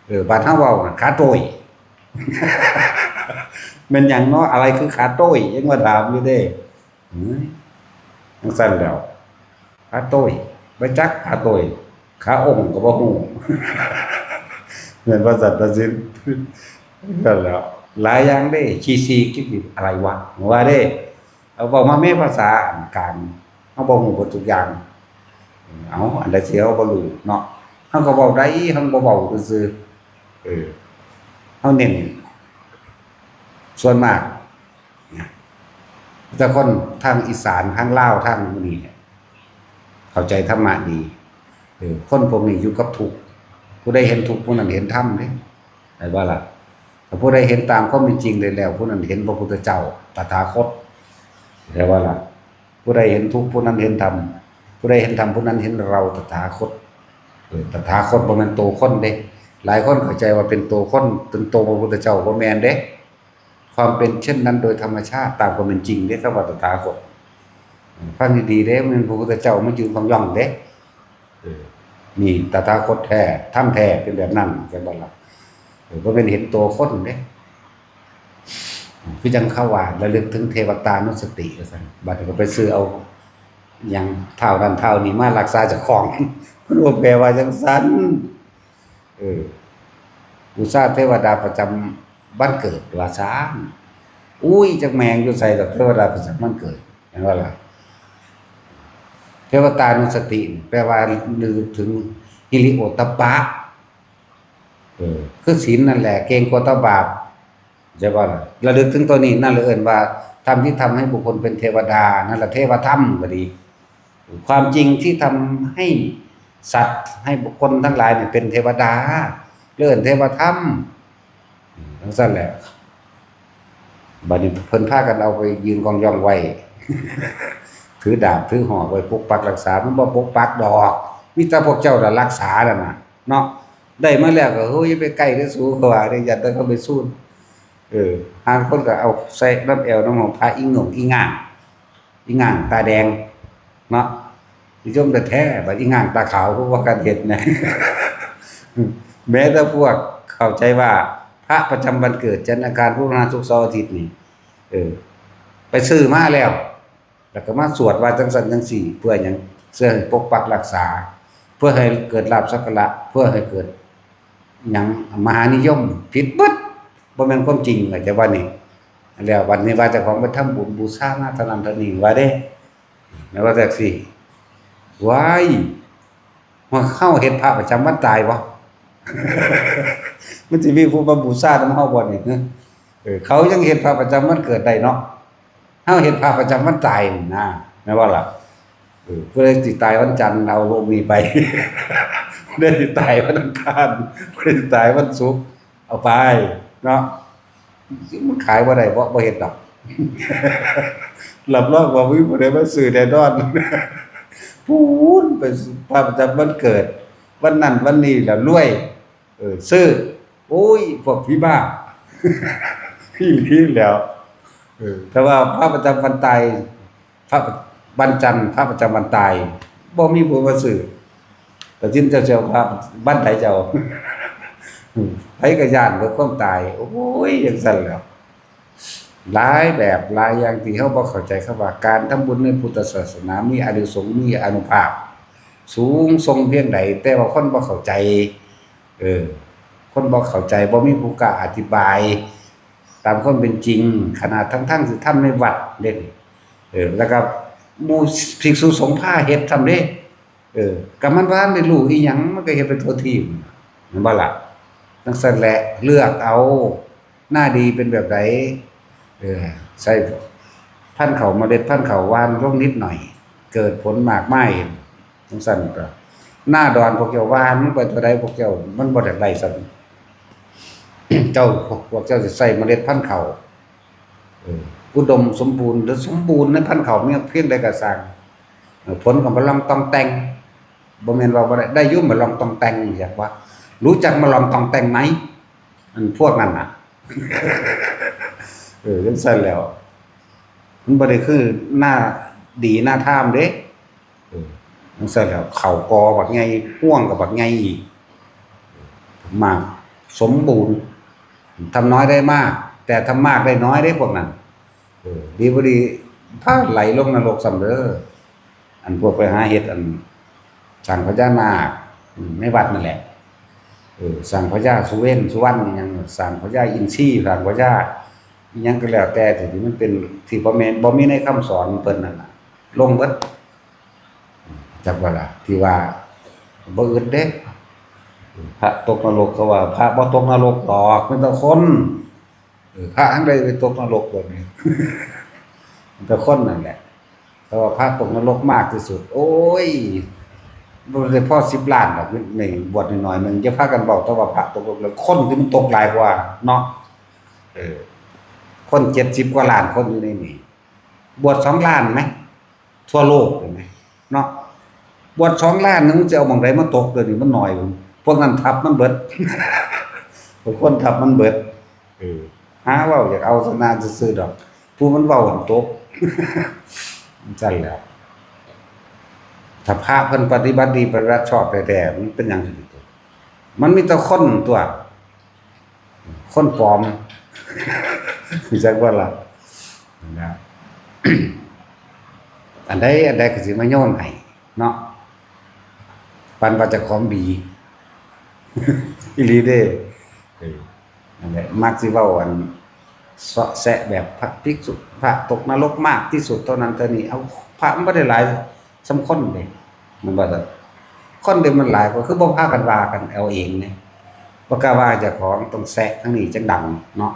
เออ บ้านเฮาเว้าน่ะ ขาโต้ย แม่นหยังเนาะ อะไรคือขาโต้ย ยังมาถามอยู่เด้ อืม จั่งซั่นแหล้ว ขาโต้ย บ่จักขาโต้ย ขาองค์ก็บ่ฮู้ แม่นว่าซั่นตัดสิน นั่นแหล้ว หลายอย่างเด้ ขี้ซีกขี้อะไรวะ ว่าเด้ เอาเว้ามาแม่ภาษาอันกลาง เฮาบ่ฮู้เบิดทุกอย่าง เอา อันใดที่เฮาบ่รู้เนาะ เฮาก็เว้าได้ เฮาบ่เว้าซื่อๆ เออ เฮาเน้น ส่วนมาก นะ แต่คนทางอีสาน ทางลาว ทางนี้เนี่ย เข้าใจธรรมะดี เออ คนพวกนี้อยู่กับทุกข์ ผู้ใดเห็นทุกข์ ผู้นั้นเห็นธรรมเด้ เห็นบ่ล่ะ ถ้าผู้ใดเห็นตามความเป็นจริงได้แล้ว ผู้นั้นเห็นพระพุทธเจ้า ตถาคต เห็นบ่ล่ะ ผู้ใดเห็นทุกข์ ผู้นั้นเห็นธรรม ผู้ใดเห็นธรรม ผู้นั้นเห็นเรา ตถาคต เออ ตถาคตบ่แม่นโตคนเด้ หลายคนเข้าใจว่าเป็นโตคน เป็นโตพระพุทธเจ้า บ่แม่นเด้ ความเป็นเช่นนั้นโดยธรรมชาติ ตามความเป็นจริงเด้ คำว่าตถาคต ฟังดีๆเด้ มันพระพุทธเจ้ามายืนกองย่องเด้ เออ นี่ตถาคตแท้ ธรรมแท้เป็นแบบนั้น แม่นบ่ล่ะ เออ บ่แม่นเห็นโตคนเด้ คือจั่งเขาว่า ระลึกถึงเทวตานุสติว่าซั่น บัดนี้ก็ไปซื้อเอาหยังท้าวนั่นท้าวนี่มารักษาเจ้าของ มันบ่แปลว่าจั่งซั่น เออ บูชาเทวดาประจำวันเกิดว่าซั่น อุ้ย จักแม่งอยู่ไสดอก เทวดาประจำวันเกิด แม่นบ่ล่ะ เทวตานุสติ แปลว่าระลึกถึงฮิริโอตตัปปะ เออ คือศีลนั่นแหละ เก่งกว่าต่อบาป ใช่บ่ล่ะ ระลึกถึงตัวนี้ นั่นแหละเอิ้นว่า ธรรมที่ทำให้บุคคลเป็นเทวดา นั่นแหละเทวธรรมก็ดี ความจริงที่ทำให้สัตว์ ให้บุคคลทั้งหลายเนี่ยเป็นเทวดา เอิ้นเทวธรรม อืม จั่งซั่นแหละ บัดนี้เพิ่นพากันเอาไปยืนกองย่องไว้ ถือดาบถือหอกไว้ปกปักรักษา มันบ่ปกปักดอก มีแต่พวกเจ้าน่ะรักษานั่นน่ะ เนาะ ได้มาแล้วก็ โอ้ย อย่าไปใกล้เด้อสู เขาว่าเด้ ย่านแต่เขาไปสูน เออ ห่างคนก็เอาใส่นำแอวนำหอก พาอีหงงอีหง่าง อีหง่างตาแดง เนาะ นิยมแท้ๆ บัดอีหง่างตาขาว พวกว่ากันเฮ็ดนะ แม้แต่พวกเข้าใจว่าพระประจำวันเกิด จันทร์ อังคาร พุธ พฤหัส ศุกร์ เสาร์ อาทิตย์นี่ เออ ไปซื้อมาแล้ว แล้วก็มาสวดว่าจั่งซั่นจั่งซี้ เพื่อหยัง เพื่อให้ปกปักรักษา เพื่อให้เกิดลาภสักการะ เพื่อให้เกิดหยัง มหานิยม ผิดเบิด บ่แม่นความจริง เข้าใจบ่นี่ แล้วบัดนี้ว่าเจ้าของไปทำบุญบูชามาเท่านั้นเท่านี้ว่าเด้ แม่นว่าจั่งซี้ ว้าย ว่าเฮาเฮ็ดพระประจำวันตายบ่ มันสิมีผู้มาบูชานำเฮาบ่นี่ เออ เขายังเฮ็ดพระประจำวันเกิดได้เนาะ เฮาเฮ็ดพระประจำวันตายนี่นะ แม่นบ่ล่ะ? เออ ผู้ใดสิตายวันจันทร์ เอาองค์นี้ไป ผู้ใดสิตายวันอังคาร ผู้ใดสิตายวันศุกร์ เอาไป เนาะ มันขายบ่ได้ บ่ บ่เฮ็ดดอก รับรองว่าบ่มีผู้ใดมาซื้อแน่นอน พู้นไปพระประจำวันเกิด วันนั้นวันนี้แล้วรวย เออ ซื้อ โอ้ย พวกผีบ้า อีหลีแล้ว เออ แต่ว่าพระประจำวันตาย พระวันจันทร์ พระประจำวันตาย บ่มีผู้มาซื้อ แต่จินเจ้าเจ้าพระวันใดเจ้า อืม ไผก็ย้านเบิดความตาย โอ้ย จั่งซั้นแหล้ว หลายแบบหลายอย่างที่เฮาบ่เข้าใจ คำว่าการทำบุญในพุทธศาสนามีอานิสงส์ มีอานุภาพ สูงส่งเพียงใด แต่ว่าคนบ่เข้าใจ เออ คนบ่เข้าใจ บ่มีผู้กล้าอธิบาย ตามความเป็นจริง ขนาดทั้งๆ สิทำในวัดเด้ เออ แล้วก็หมู่ภิกษุสงฆ์พาเฮ็ดซ้ำเด้ เออ ก็มันว่ามันได้รู้อีหยัง มันก็เฮ็ดไปทั่วทีป แม่นบ่ล่ะ? จั่งซั้นแหละ เลือกเอา หน้าดีเป็นแบบใด เออ ใส่พันธุ์ข้าว เมล็ดพันธุ์ข้าวหว่านลงนิดหน่อย เกิดผลมากมาย จั่งซั้นก็ หน้าดอนพวกเจ้าหว่านลงไปเท่าใด พวกเจ้า มันบ่ได้ไร่ซ้ำ เจ้า พวกเจ้าสิใส่เมล็ดพันธุ์ข้าว เออ อุดมสมบูรณ์ หรือสมบูรณ์ในพันธุ์ข้าวเพียงใดก็ซ่าง เออ ผลก็มาลองตองแต่ง บ่แม่นว่าบ่ได้ ได้อยู่มาลองตองแต่ง อยากว่า รู้จักมาลองตองแต่งไหม? อันพวกนั้นน่ะ เออ จั่งซั้นแหล้ว มันบ่ได้คือหน้าดีหน้าทามเด้ เออ จั่งซั้นแหล้ว ข้าวกอบักใหญ่ ฮวงก็บักใหญ่อีก มาก สมบูรณ์ ทำน้อยได้มาก แต่ทำมากได้น้อยเด้พวกนั้น เออ ดีบ่ดี พาไหลลงนรกซ้ำเด้อ อันพวกไปหาเฮ็ดอัน สร้างพญานาค อืม ในวัดนั่นแหละ เออ สร้างพญาสุเวนสุวรรณ อิหยัง สร้างพญาอินทรี สร้างพญาอิหยังก็แล้วแต่ที่มันเป็น ที่บ่แม่น บ่มีในคำสอนเพิ่นนั่นน่ะ ลงเบิด จักว่าล่ะ ที่ว่าบ่อึดเด้ พระตกนรก เขาว่าพระบ่ตกนรกดอก มีแต่คน เออ พระทั้งใดไปตกนรกแบบนี้ มีแต่คนนั่นแหละ แต่ว่าพระตกนรกมากที่สุด โอ้ย บ่ได้พอสิบล้านดอก ในบวชน้อยๆหนึ่ง อย่าพากันเว้า แต่ว่าพระตกนรก แล้วคนที่มันตกหลายกว่าเนาะ เออ คนเจ็ดสิบกว่าล้านคนอยู่ในนี้ บวชสองล้านไหม ทั่วโลกเห็นไหม เนาะ บวชสองล้านนึง มันจะเอาหม่องใดมาตก เดี๋ยวนี้มันน้อย พวกนั้นทับมันเบิด พวกคนทับมันเบิด เออ หาเว้าอยากเอาชนะซื่อๆดอก ผู้มันเว้าหันตก จั่งซั้นแหล้ว ถ้าพระเพิ่นปฏิบัติดี ปฏิบัติชอบแท้ๆ มันเป็นหยังสิตก มันมีแต่คนตัว คนปลอม รู้จักบ่ล่ะ นะ อันใดอันใดก็สิมาโยนให้เนาะ ปานว่าเจ้าของดี อีหลีเด้ เออ นั่นแหละ มักสิเว้าอันเซาะแซะแบบพระภิกษุ พระตกนรกมากที่สุดเท่านั้นเท่านี้ เอา พระมันบ่ได้หลายส่ำคนเด้ มันบ่ได้ คนเดียวมันหลายกว่า คือบ่พากันว่ากันเอาเองเนี่ย บ่กล้าว่าเจ้าของ ต้องแซะทั้งนี้จั่งดังเนาะ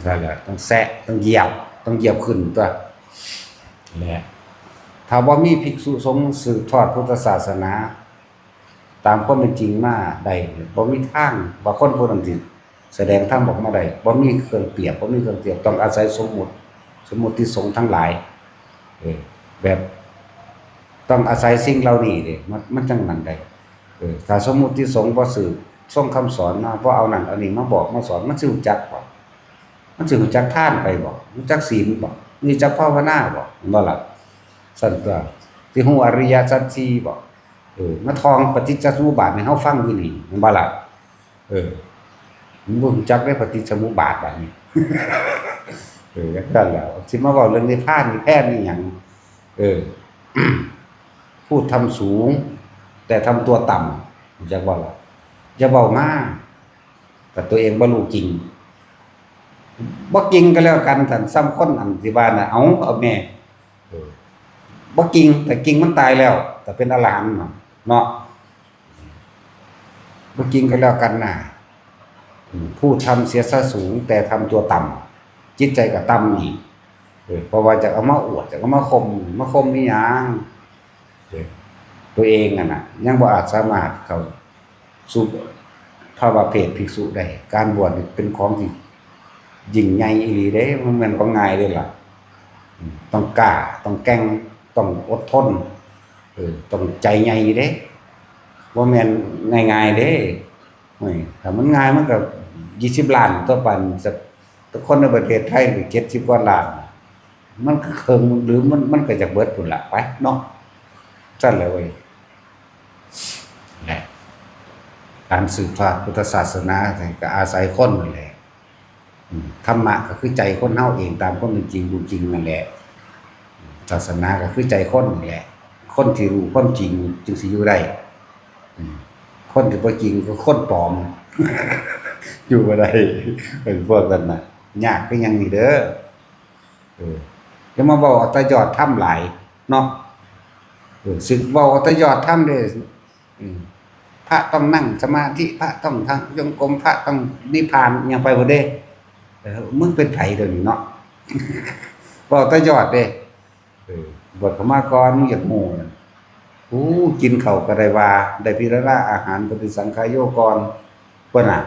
นั่นแหละ ต้องแซะ ต้องเหยียบ ต้องเหยียบขึ้นตัว และถ้าบ่มีภิกษุสงฆ์สืบทอดพุทธศาสนา ตามความเป็นจริงมาได้ บ่มีทางว่าคนผู้นั้นสิแสดงธรรมออกมาได้ บ่มีเครื่องเปรียบ บ่มีเครื่องเทียบ ต้องอาศัยสมมุติ สมมุติสงฆ์ทั้งหลาย เออ แบบ ต้องอาศัยสิ่งเหล่านี้เด้ มัน มันจั่งนั้นได้ เออ ถ้าสมมุติสงฆ์บ่สืบทรงคำสอนมา บ่เอานั่นเอานี่มาบอกมาสอน มันสิรู้จักบ่ มันสิรู้จักทานไปบ่ รู้จักศีลบ่ รู้จักภาวนาบ่ แม่นบ่ล่ะ ซั่นตัว สิฮู้อริยสัจสี่บ่ เออ มาท่องปฏิจจสมุปบาทให้เฮาฟังอยู่นี่ แม่นบ่ล่ะ เออ มันบ่รู้จักได้ปฏิจจสมุปบาทบาดนี้ เออ จั่งซั้นแหล้ว สิมาเว้าเรื่องนิพพานนิพพานนี่หยัง เออ พูดธรรมสูง แต่ทำตัวต่ำ รู้จักบ่ล่ะ อย่าเว้ามา แต่ตัวเองบ่รู้จริง บ่จริงก็แล้วกัน ท่าน ส่ำคนอันที่ว่าน่ะ เอา เอาแม่ เออ บ่จริง แต่จริงมันตายแล้ว แต่เป็นอรหันต์เนาะ เนาะ บ่จริงก็แล้วกันนะ อืม พูดธรรมเสียซะสูง แต่ทำตัวต่ำ จิตใจก็ต่ำอีก เออ เพราะว่าจะเอามาอวด จะเอามาข่ม มาข่มอีหยัง เออ ตัวเองอะนะ ยังบ่อาจสามารถเข้าสู่ภาวะเพศภิกษุได้ การบวชนี่เป็นของที่ยิ่งใหญ่อีหลีเด้ มันแม่นของง่ายเด้ล่ะ อืม ต้องกล้า ต้องแกร่ง ต้องอดทน เออ ต้องใจใหญ่เด้ บ่แม่นง่ายๆเด้ โอ้ย ถ้ามันง่ายมันก็ยี่สิบล้านต่อไป แต่คนในประเทศไทยนี่เจ็ดสิบกว่าล้าน มันก็เคิ่งหรือมัน มันก็จะเบิดพุ้นละไปเนาะ ซั่นแหละเว้ย และการสืบทอดพุทธศาสนานี่ก็อาศัยคนนั่นแหละ อืม ธรรมะก็คือใจคนเฮาเองตามความเป็นจริง รู้จริงนั่นแหละ ศาสนาก็คือใจคนนั่นแหละ คนที่รู้ความจริงจึงสิอยู่ได้ อืม คนที่บ่จริงก็คนปลอม อยู่บ่ได้ เป็นพวกนั้นน่ะ ยากคือหยังนี่เด้อ เออ อย่ามาเว้าเอาแต่ยอดธรรมหลายเนาะ เออ สิเว้าเอาแต่ยอดธรรมเด้อ อืม พระต้องนั่งสมาธิ พระต้องทำจงกรม พระต้องนิพพาน อิหยังไปพุ้นเด้ เออ มึงเป็นไผเดี๋ยวนี้เนาะ เว้าแต่ยอดเด้ เออ บวชเข้ามาก่อน มึงอยากฮู้น่ะ โอ้ กินข้าวก็ได้ว่า ได้พิจารณาอาหารปฏิสังขายโยก่อน เพิ่นน่ะ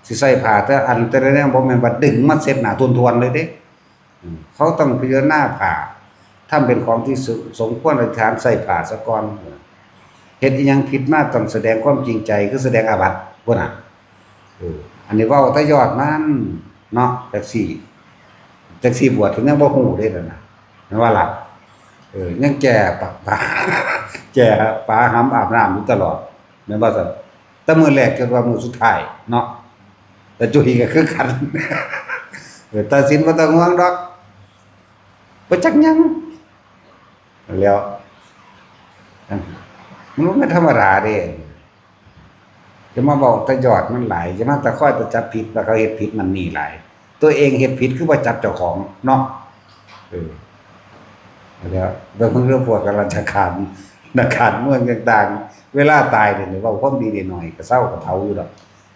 สิใส่ผ้าแต่อันแต่ละแนว บ่แม่นว่าดึงมาเช็ดหน้าทวนๆเลยเด้ อืม เขาต้องพิจารณาผ้า ทำเป็นของที่ส- สมควรอธิษฐานใส่ผ้าซะก่อน เฮ็ดอิหยังผิดมาต้องแสดงความจริงใจ คือแสดงอาบัติพุ้นน่ะ เออ อันนี้เว้าแต่ยอดมันเนาะ จักซี่ จักซี่บวชก็ยังบ่ฮู้เด้นั่นน่ะ แม่นว่าล่ะ เออ ยังแก่ปะ ปะ แก่ปาหำอาบน้ำอยู่ตลอด แม่นบ่ซั่น แต่มื้อแรกจนว่ามื้อสุดท้ายเนาะ แต่จุ้ยก็คือกัน เออ ตัดสินบ่ต้องห่วงดอก บ่จักหยัง แล้ว มันบ่ธรรมดาเด้ จะมาเว้าแต่ยอดมันหลาย จะมาแต่คอยแต่จับผิดว่าเขาเฮ็ดผิดนั่นนี่หลาย ตัวเองเฮ็ดผิดคือบ่จับเจ้าของเนาะ เออ แล้ว แล้วเพิ่งเริ่มพวกข้าราชการ นักการเมืองต่างๆ เวลาตายเนี่ย เว้าความดีได้หน่อย ก็เซาก็เผาอยู่ดอก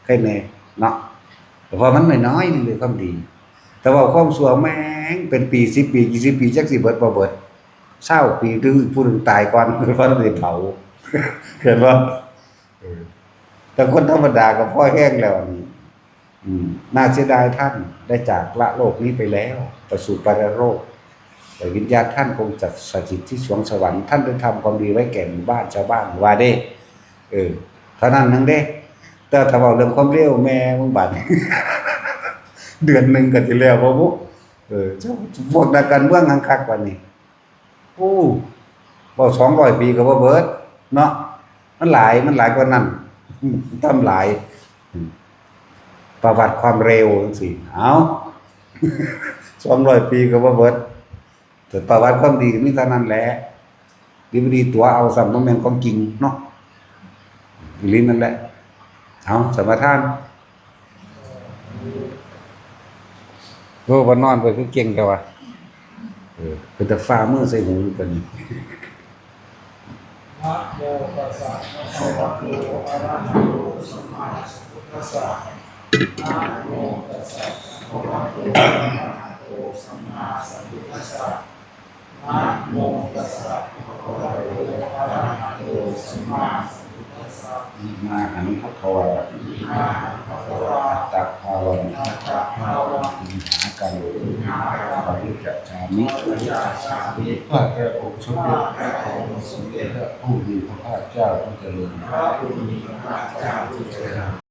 ใครแน่เนาะ แต่ว่ามันน้อยๆนึงเลยความดี แต่ว่าความชั่วแม่งเป็นปี สิบปี ยี่สิบปี จักสิเบิดบ่เบิด ซาวปี ถึงผู้หนึ่งตายก่อน เพราะได้เผา เห็นบ่ เออ แต่คนธรรมดาก็พอแฮงแล้ว อืม น่าเสียดายท่านได้จากละโลกนี้ไปแล้ว ไปสู่ปรโลก แต่วิญญาณท่านคงจะสถิตที่สวงสวรรค์ ท่านได้ทำความดีไว้แก่หมู่บ้านชาวบ้าน ว่าเด้ เออ เท่านั้นหนึ่งเด้ แต่ถ้าเว้าเรื่องความเลว แม่มึงบาด เดือนหนึ่งก็สิแล้วบ่บุ เออ พวกนักการเมืองหังคักกว่านี้ โอ้ เว้าสองร้อยปีก็บ่เบิดเนาะ มันหลาย มันหลายกว่านั้น ทำหลาย อืม ประวัติความเลวจังซี้ เอ้า สองร้อยปีก็บ่เบิด แต่ประวัติความดีก็มีเท่านั้นแหละ ดีบ่ดีตั๋วเอาซ้ำ บ่แม่นของจริงเนาะ อีหลีนั่นแหละ เอา สมาทาน โอ้ บ่นอนไปคือเก่งแท้วะ เออ เป็นแต่ฝ่ามือใส่หูอยู่ปานนี้ นะโมตัสสะภะคะวะโต อะระหะโต สัมมาสัมพุทธัสสะ นะโมตัสสะภะคะวะโต อะระหะโต สัมมาสัมพุทธัสสะ นะโมตัสสะภะคะวะโต อะระหะโต สัมมาสัมพุทธัสสะ อิมาหังภะคะวา อิมาหังภะคะวา อัตตะภาวัง อัตตะภาวัง มหาการุณิ มหาการุณิ ปริจจามิ ปริจจามิ ข้าแต่องค์สมเด็จพระบรมสมเด็จพระผู้มีพระภาคเจ้าผู้เจริญ พระผู้มีพระภาคเจ้าผู้เจริญ